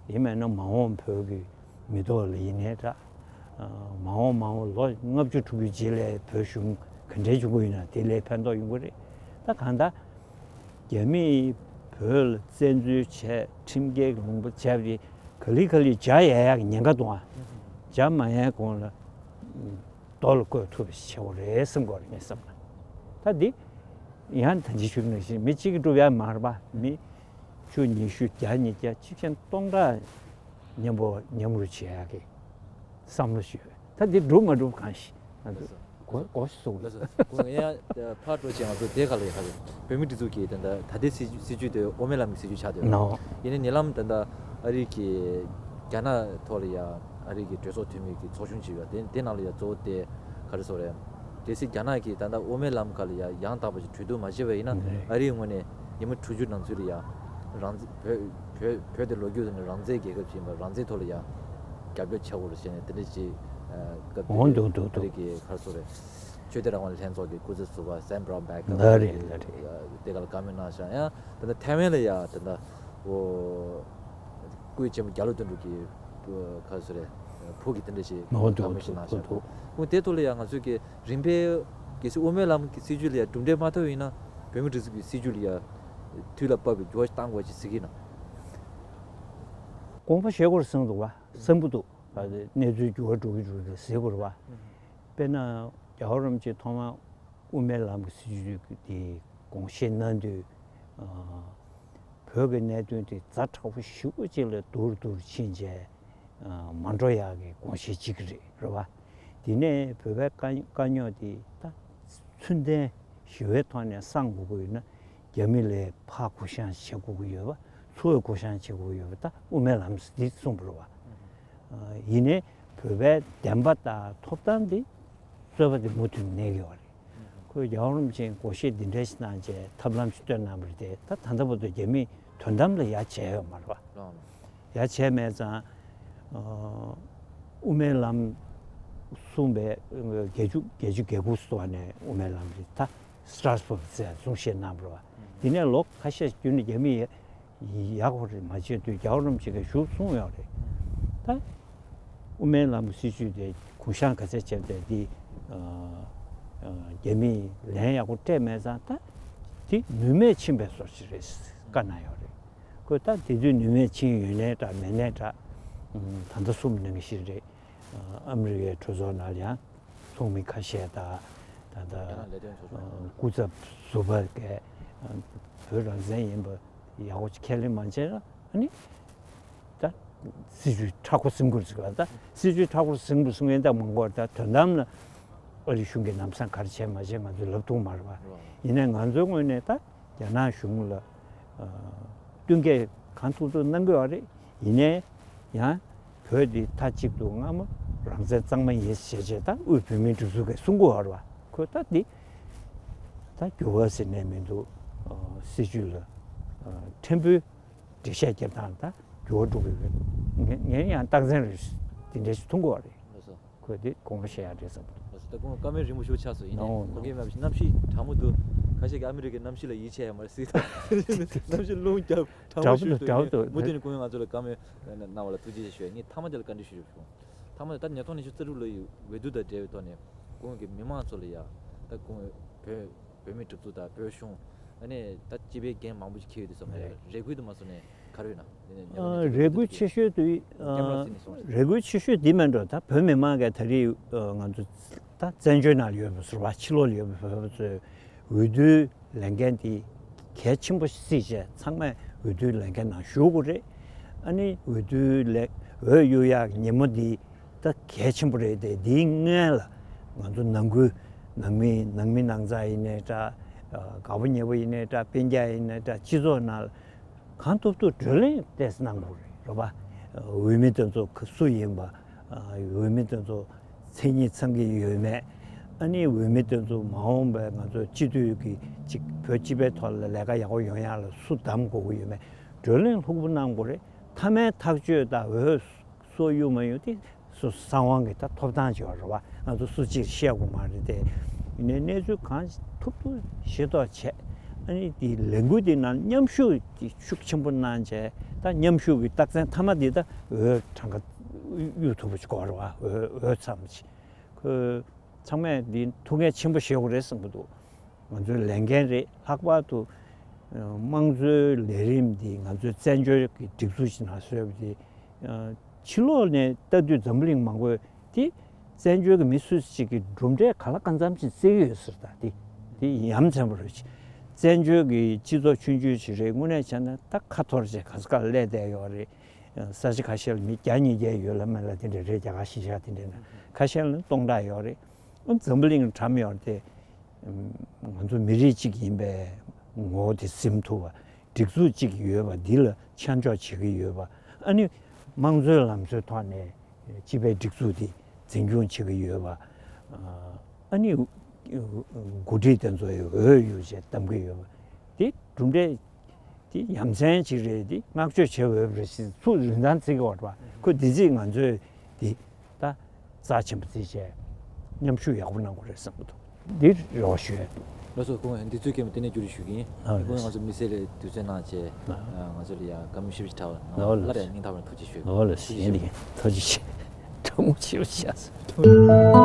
ཡིན་མིན་ན་མ་འོངས་བོད་ཀྱི་མི་ཐོག་ལ་ཡིན་ནའི་འདྲ། མ་འོངས་མ་འོངས་ལོ་ལྔ་བཅུ་དྲུག་ཅུའི་རྗེས་ལ་བོད་གཞུང་ག་འདྲའི་བྱུང་གི་ཡོད་ན་དེ་ལས་ཕན་ཐོགས་ཡོང་གི་རེད། ད་གང་ལྟར་ རྒྱ་མིས་བོད་ལ་བཙན་འཛུལ་བྱས། ཁྲིམས་འགལ་ལུང་པ་བྱས་པ་དེ་ག་ལེ་ག་ལེ་འཇགས་ཡ་ཡག་གི་ཉེན་ཁ་འདུག་ཨ། འཇགས་མ་ཡའི་གོང་ལ་རྡོ་ལ་བརྐོས་ཐུབ་པ་ཞིག་བྱེད་དགོས་རེད་བསམ་གྱི་ཡོད་རེད། ངས་བསམ་ན་ད་འདི་ཡང་ད་ཅི་ཞུ་ནང་བཞིན་མི་གཅིག་གིས་སྒྲུབ་ཡ་མ་རེད་པ། མི་བཅུ་ཉི་ཤུ་བརྒྱ་ཉིས་བརྒྱ་གཅིག་ཤེས་སྟོང་ཕྲག་མཉམ་པོ་མཉམ་རུབ་བྱེད་ཡག་གི་བསམ་བློ་ཞིག་ཡོད། ད་འདི་འགྲུབ་མ་འགྲུབ་གང་ཤེས། ང་ཚོ་གོ་གོ་ཤེས་སོང་། ལགས་སོ། ཁོང་ཡང་ཕར་འགྲོ་ཆེད་ང་ཚོ་དེ་ག་ལ་ཡ་ཧ་རེད། བོད་མི་སྒྲིག་འཛུགས་ཀྱི་ད་ལྟ་ད་ལྟའི་སྲིད་སྲིད་ཇུས་དེ་དབུ་མའི་ལམ་གྱི་སྲིད་ཇུས་ཆགས་བསྡད་ཡོད། ནོ། ཡིན་ནའི་ཉེ་ལམ་ད་ལྟ་ཨ་རི་གི་རྒྱ་ནག་ཐོག་ལ་ཡ་ཨ་རི་གི་གྲོས་ཚོགས་འཐུས་མི་གི་ཚོགས་ཆུང་ཅིག་ཡོད། དེ་དེ་ནང་ལ་ཡ་གཙོ་བོ་དེ་ག་རེ་ཟེར་རེད། གལ་སྲིད་རྒྱ་ནག་གིས་ད་ལྟ་དབུ་མའི་ལམ་ཁ་ལ་ཡ་ཡང་དག་པ་ཞིག་གྲོས་བསྡུར་མ་བྱས་པ་ཡིན་ན། ཨ་རིའི་ངོས་ནས་ཉི་མ་དྲུག་ཅུ་ནང་ཚུད་ལ་ཡ་རང་བཙན་བོད་བོད་བོད་དེ་ལོ་རྒྱུས་ནང་རང་བཙན་རྒྱལ་ཁབ་ཅིག་ཡིན་པ། རང་བཙན་ཐོག་ལ་ཡ་རྒྱབ་སྐྱོར་བྱ་དགོས་རེད་ཟེར་ནས་དེ་འདྲ་ཅིག་སྐབས་དེ་འོང་འདུག་འདུག་འདུག་ཨ་རི་གི་ག་རེ་ཟེར་རེད། ཆོས་དད་རང་དབང་ལྷན་ཚོགས་ཀྱི་སྐུ་ཚབ་ཟུར་པ་སེམ་བྷ་རོན་བྷེག་ལ་རེད་ལ་རེད། དེ་ག་ལ་བཀའ་མོལ་གནང་ཤག་ཡང་ད་ལྟ་ཐའེ་ཝན་ལ་ཡ་ད་ལྟ་འོ་སྐུའི་ཆེན་མོ་རྒྱ་ལོ་དོན་གྲུབ་ཀྱི་ག་རེ་ཟེར་རེད། བུ་གིས་དེ་འདྲ་ཞིག་འོ་འདུག་བཀའ་མོལ་ཞིག་འདུག་གནང་ཤག་འདུག་ཁོང་དེ་ཐོག་ལ་ཡ་ང་ཚོས་ཀྱི་རིམ་པས་གལ་སྲིད་དབུ་མའི་ལམ་གྱི་སྲིད་ཇུས་ལ་ཡ་གྲུབ་འབྲས་མ་ཐོབ་ཡིན་ན། བོད་མི་སྒྲིག་འཛུགས་ཀྱི་སྲིད་ཇུས་ལ་ཡ་དུས་ལ་བབ་པའི་འགྱུར་བ་ཞིག་གཏང་དགོས་ཅེས་ཟེར་གྱི་ཡིན་ན། དགོངས་པ་བཞེས་དགོས་རེད་བསམ་འདུག་བ། བསམ་གྱི་འདུག་གནས་ཚུལ་འགྱུར་བ་འགྲོ་གི་འགྲོ་གི་ཟེར་དགོས་རེད་བ། དཔེར་ན་རྒྱལ་བ་རིན་པོ་ཆེ་ཐོག་མར་དབུ་མའི་ལམ་གྱི་སྲིད་ཇུས་དེ་དགོངས་བཞེས་གནང་དུས། ཨ། བོད་ཀྱི་གནད་དོན་དེ་ཛ་དྲག་པོ་ཞེ་པོ་ཅིག་ལ་སྡུག་རུ་སྡུག་རུ་ཕྱིན་བྱས། ཨ། མ་འགྲོ་ཡག་གི་དགོངས་བཞེས་བྱེད་ཀྱི་རེད། རེད་བ། དེ་ནས་བོད་པའི་དཀའ་དཀའ་རྙོག་དེ་ད་ཚུལ་ལྡན་ཞི་བའི་ཐོག་ནས་སེལ་དགོས་ཀྱི་ཡོད་ན། རྒྱ་མི་ལ་ཕར་གུ་བཤངས་བྱེད་དགོས་ཀྱི་ཡོད་པ། ཚུར་གུ་བཤངས་བྱེད་དགོས་ཀྱི་ཡོད་པ། ད་དབུ་མའི་ལམ་འདི་གསུངས་པ་རེད་བ། ཨ། ཡིན་ནའི་བོད་པའི་བདེན་པ་དང་ཐོབ་ཐང་འདི་རྩོད་པ་འདི་མུ་མཐུད་གནས་ཀྱི་ཡོད་རེད། ཁོས་རྒྱལ་བ་རིན་པོ་ཆེས་དགོངས་བཞེས་འདི་འདྲ་ཞིག་གནང་བྱས་ཐབས་ལམ་ཞིག་བཏོན་གནང་བ་རེད་དེ། ད་ད་ལྟ་བར་དུ་རྒྱ་མིས་དོན་དམ་ལ་ཡ་བྱས་ཡོད་མ་རེད་བ། ལགས། ཡ་བྱས་མེད་ཙང་། ཨ། དབུ་མའི་ལམ་གསུངས་པའི་བརྒྱད་ཅུ་བརྒྱད་ཅུ་གྱ་དགུ་སོ་ནས་དབུ་མའི་ལམ་རེད། ད་སི་ཊ་ར་སི་བུར་ཟེར་གསུང་བཤད་གནང་བ་རེད་བ། དེ་ནས་ལོ་ཁ་ཤས་བརྒྱུད་ནས་རྒྱ་མིས་ཡག་པོ་རེད་མ་བྱས་དུས་རྒྱལ་བ་རིན་པོ་ཆེ་གིས་ཞུ་གསུངས་ཡོད་རེད། ད་དབུ་མའི་ལམ་གྱི་སྲིད་ཇུས་དེ་གུ་བཤངས་ག་ཚད་བྱས་ཏེ་འདི། ཨ། ཨ། རྒྱ་མིས་ལན་ཡག་པོ་སྤྲད་མེད་ཙང་ད་དེ་ནུས་མེད་ཕྱིན་པའི་བཟོ་ཞིག་རེད་བཀའ་གནང་ཡོད་རེད། ཁོས་ད་དེ་དུས་ནུས་མེད་ཕྱིན་ཡོད་ནའི་འདྲ་མེད་ནའི་འདྲ། ཨ། ད་ལྟ་གསུངས་གནང་གི་ཞིག་རེད། ཨ། ཨ་མི་རི་ཀའི་གྲོས་ཚོགས་ནང་ལ་ཡང་ཚོགས་མི་ཁ་ཤས་དང་། ད་ལྟ། རྒྱ་ནག་ལས་དོན་ཚོགས་ཆུང་། ཨ། སྐུ་ཚབ་ཟུར་པ་གིས། ཨ། བོད་རང་བཙན་ཡིན་པ་ཡག་པོ་ཅིག་ཁས་ལེན་མ་བྱས་ན། ཨ་ནི་ད་སྲིད་ཇུས་མཁྲེགས་པོ་ཟིན་དགོས་ཟེར་བ། ད་སྲིད་ཇུས་མཁྲེགས་པོ་ཟིན་དགོས་གསུང་མཁན་ད་མང་པོ། ད་དོན་དམ་ལ་ཨ་རི་གཞུང་གིས་ལམ་སང་ག་རེ་བྱས་མ་བྱས་ང་ཚོས་ལབ་ཐུབ་མ་རེད་བ། ཡིན་ནའི་ང་ཚོའི་ངོས་ནས་ད་རྒྱ་ནག་གཞུང་ལ། ཨ། བསྟུན་མཁས་གང་ཐུབ་ཐུབ་གནང་གི་ཡོད་རེད། ཡིན་ནའི་ཡང་བོད་འདི་མཐའ་གཅིག་ཏུ་སྔ་མོ་རང་བཙན་གཙང་མ་ཡིན་ཞེས་བྱས་ད་དབུས་བོད་མིའི་སྒྲིག་འཛུགས་ཀྱིས་གསུང་གི་ཡོད་རེད་བ། ཁོས་ད་འདི་ད་འགྱུར་བ་ཟེར་ནས་མི་འདུག་ཨ། སྲིད་ཇུས་ལ། ཨ། ཕྲན་བུ་འགྲེལ་བཤད་རྒྱབ་སྟངས་ད་འགྱུར་བ་འགྲོ་གི་ཡོད། ངས་ངས་ཡང་རྟགས་མཚན་རེ་འདི་འདྲ་ཞིག་མཐོང་གི་ཡོད་རེད། ལགས་སོ། ཁོས་འདི་དགོངས་པ་བཞེས་ཡག་རེད་བསམ། ལགས་སོ། ད་ཁོང་བཀའ་མོལ་རིང་པོ་ཞིག་ཆགས་སོང་། ཡིན་ནའི་ནོ་ཁོང་གིས་མ་གནམ་གཤིས་གྲང་མོ་འདུག་ཁ་ཤས་ཀྱིས་ཨ་མི་རི་ཀའི་གནམ་གཤིས་ལ་ཡིད་ཆེས་ཡོད་མ་རེད་ཟེར། ད་གནམ་གཤིས་རླུང་རྒྱབ་གྲང་མོ་ཞིག་འདུག་གྲང་མོ་འདུག་མུ་མཐུད་ནས་ཁོང་ང་ཚོ་ལ་བཀའ་མོལ་གནང་བ་ལ་ཐུགས་རྗེ་ཆེ་ཞུ། ངས་མཐའ་མ་དེ་ལ་བཀའ་འདྲི་ཞུ་ཞུ། མཐའ་མ་དེ་ད་ཉིས་སྟོང་ཉི་ཤུ་རྩ་དྲུག་ལོའི་འོས་བསྡུ་དང་འབྲེལ་བའི་ཐོག་ནས་ཁོང་གིས་མི་མང་ཚོ་ལ་ཡ་ད་ཁོང་བོད་བོད་མིའི་སྒྲིག་འཛུགས་དང་བོད་གཞུང་ཨ་ནི་ད་སྤྱི་པའི་འགན་མང་པོ་ཞིག་འཁྱེར་ཡོད་དུས་ཙམ་ལ་རེ་སྐུལ་དུ་མ་སོང་ནས་ག་རེ་ཡོད་ན། དེ་ནས་ཉེ་ལམ་ཨ། ནས་རེ་སྐུལ་ཆེ་ཤོས་དེ་ཨ། ཀེམ་ར་བརྩིས་ནས་སོང་། རེ་སྐུལ་ཆེ་ཤོས་འདི་མིན་འགྲོ། ད་བོད་མི་མང་གིས་ད་རེས་ཨ། ང་ཚོ་ད་བཙན་བྱོལ་ནང་ལ་ཡོད་པའི་ཟུར་པ་ཕྱི་ལོགས་ལ་ཡོད་པའི་བོད་པ་ཚོས་འོས་བསྡུའི་ལས་འགན་འདི་གལ་ཆེན་པོ་བརྩིས་བྱས་ཚང་མས་འོས་བསྡུའི་ལས་འགན་ནང་ཞུགས་དགོས་རེད། ཨ་ནི་འོས་བསྡུའི་ལས་འོས་གཡུག་ཡག་ཉིན་མོ་འདི་ད་གལ་ཆེན་པོ་རེད་དེ། འདིའི་སྔོན་ལ་ང་ཚོ་ནང་ཁུལ་ནང་མི་ནང་མི་ནང་ཚང་ཡིན་ནའི་འདྲ། ཨ། དགའ་པོ་ཉེ་པོ་ཡིན་ནའི་འདྲ། སྤུན་ཀྱག་ཡིན་ནའི་འདྲ། སྤྱི་ཚོགས་ནང་ལ་གང་ཐུབ་ཐུབ་བགྲོ་གླེང་ཏོག་ཙམ་གནང་དགོས་རེད། རེད་པ། འོས་མི་དེ་ཚོ་སུ་ཡིན་པ། ཨ། འོས་མི་དེ་ཚོ་མཚན་ཉིད་ཚང་གི་ཡོད་མེད། ཨ་ནི་འོས་མི་དེ་ཚོ་མ་འོངས་པའི་ང་ཚོ་སྤྱི་འཐུས་ཀྱི་ཅིག་བོད་སྤྱི་པའི་ཐོག་ལ་ལས་ཀ་ཡག་པོ་ཡོང་ཡག་ལ་སུ་བདམས་དགོས་ཀྱི་ཡོད་མེད་བགྲོ་གླེང་ལྷུག་པོ་གནང་དགོས་རེད། མཐའ་མའི་ཐག་གཅོད་དང་འོས་སུ་གཡུག་མ་གཡུག་དེ་སོ་སོ་གསང་བ་གི་ད་ཐོབ་ཐང་ཅིག་ཡོད་རེད་པ། ང་ཚོ་སུ་གཅིག་བཤད་དགོས་མ་རེད་དེ། ཡིན་ནའི་གནས་ཚུལ་གང་ཐུབ་ཐུབ་ཤེས་རྟོགས་བྱས། ཨ་ནི་དེ་ལས་འགུལ་དེ་ནང་མཉམ་ཞུགས་དེ་ཤུགས་ཆེན་པོ་གནང་བྱས། ད་མཉམ་ཞུགས་ཀྱི་རྟགས་མཚན་མཐའ་མ་དེ་ད་འོས་གྲངས་ཀ་གཡུག་ཐུབ་པ་ཅིག་དགོས་རེད་པ། འོས་འོས་འཚམ་ཅིག་ཁོས་ཚང་མས་འདི་ཐུགས་འགན་ཆེན་པོ་བཞེས་དགོས་རེད་བསམ་གྱི་འདུག་ང་ཚོའི་ལས་འགན་རེད། ལྷག་པར་དུ་ དམངས་གཙོའི་ལས་རིམ་འདི་ང་ཚོའི་བཙན་བྱོལ་གྱི་སྒྲིག་འཛུགས་ཤིག་ནང་བཟོས་པ་དེ། ཕྱི་ལོགས་ནས་ལྟ་དུས་འཛམ་བུ་གླིང་མང་པོས་དེ་བཙན་བྱོལ་གྱི་མི་སུ་ཞིག་གིས་གྲུབ་འབྲས་ག་ལ་གང་འཚམ་ཞིག་བརྩི་གི་ཡོད་ཟེར། ད་དེ་དེ་ཡ་མཚན་པོ་རེད། བཙན་བྱོལ་གྱི་སྤྱི་ཚོགས་ཆུང་ཆུང་ཞིག་རེད། དངོས་གནས་བྱས་ན་ད་ཁ་འཐོར་བྱས་ག་ས་ག་སླེབས་བསྡད་ཡོད་རེད། ས་ཆ་ཁ་ཤས་ལ་མི་བརྒྱ་ཉིས་བརྒྱ་ཡོད་ལ་མེད་ལ་དེ་འདྲ་རེད། རྒྱ་གར་གཞིས་ཆགས་དེ་འདྲ་ན་ཁ་ཤས་ལ་སྟོང་ཕྲག་ཡོད་རེད། འཛམ་བུ་གླིང་གྲམ་ཡོད་རེད་དེ། ང་ཚོ་མི་རིགས་གཅིག་ཡིན་པའི་ངོ་བོ་དེ་ཟིན་ཐུབ་པ། སྒྲིག་འཛུགས་གཅིག་ཡོད་པ་འདི་ལ་ཆ་འཇོག་བྱེད་ཀྱི་ཡོད་པ། ཨ་ནི་དམངས་གཙོའི་ལམ་སྲོལ་ཐོག་ནས་སྤྱི་པའི་སྒྲིག་འཛུགས་དེ་འཛིན་སྐྱོང་བྱེད་ཀྱི་ཡོད་པ། ཨ་ནི་འགོ་ཁྲིད་དེ་ཚོ་ཡི་འོས་ཡོད་ཅེས་གདམ་གྱི་ཡོད་པ། དེ་གྲུབ་འབྲས་དེ་ཡ་མཚན་ཅིག་རེད། དེ་བསྔགས་བརྗོད་བྱེད་འོས་པ་རེད་ཟེར་ཚུར་རིན་ཐང་བརྩི་གི་ཡོད་པ། ཁོ་དེ་ཚིག་ང་ཚོས་དེ་ད་རྩ་ཆེན་པོ་བརྩིས་བྱས་མཉམ་ཞུགས་ཡག་པོ་གནང་དགོས་རེད་བསམ་གྱི་འདུག། འདི་རེ་བ་ཞུ་ཡ་འདུག། ལགས་སོ། སྐུ་ངོ་འདི་ཚོའི་སྐད་མ་དེ་ནས་བསྒྱུར་ཞུ་གི་ཡིན། ཨ་སྐུ་ངོ་ང་ཚོ་དམིགས་བསལ་ལ་དུས་ཚོད་གནང་བྱས། ང་ཚོ་ལ་ཡང་བཀའ་མོལ་ཞིབ་ཅིག་ཕྲ་བ་གནང་། ལགས་སོ། སླར་ཡང་སྙིང་ཐག་པ་ནས་ཐུགས་རྗེ་ཆེ་ཞུ། ལགས་སོ། ཡིན་ཡིན། ཐུགས་རྗེ་ཆེ། ཐུགས་རྗེ་ཆེ། ཐུགས་རྗེ་ཆེ།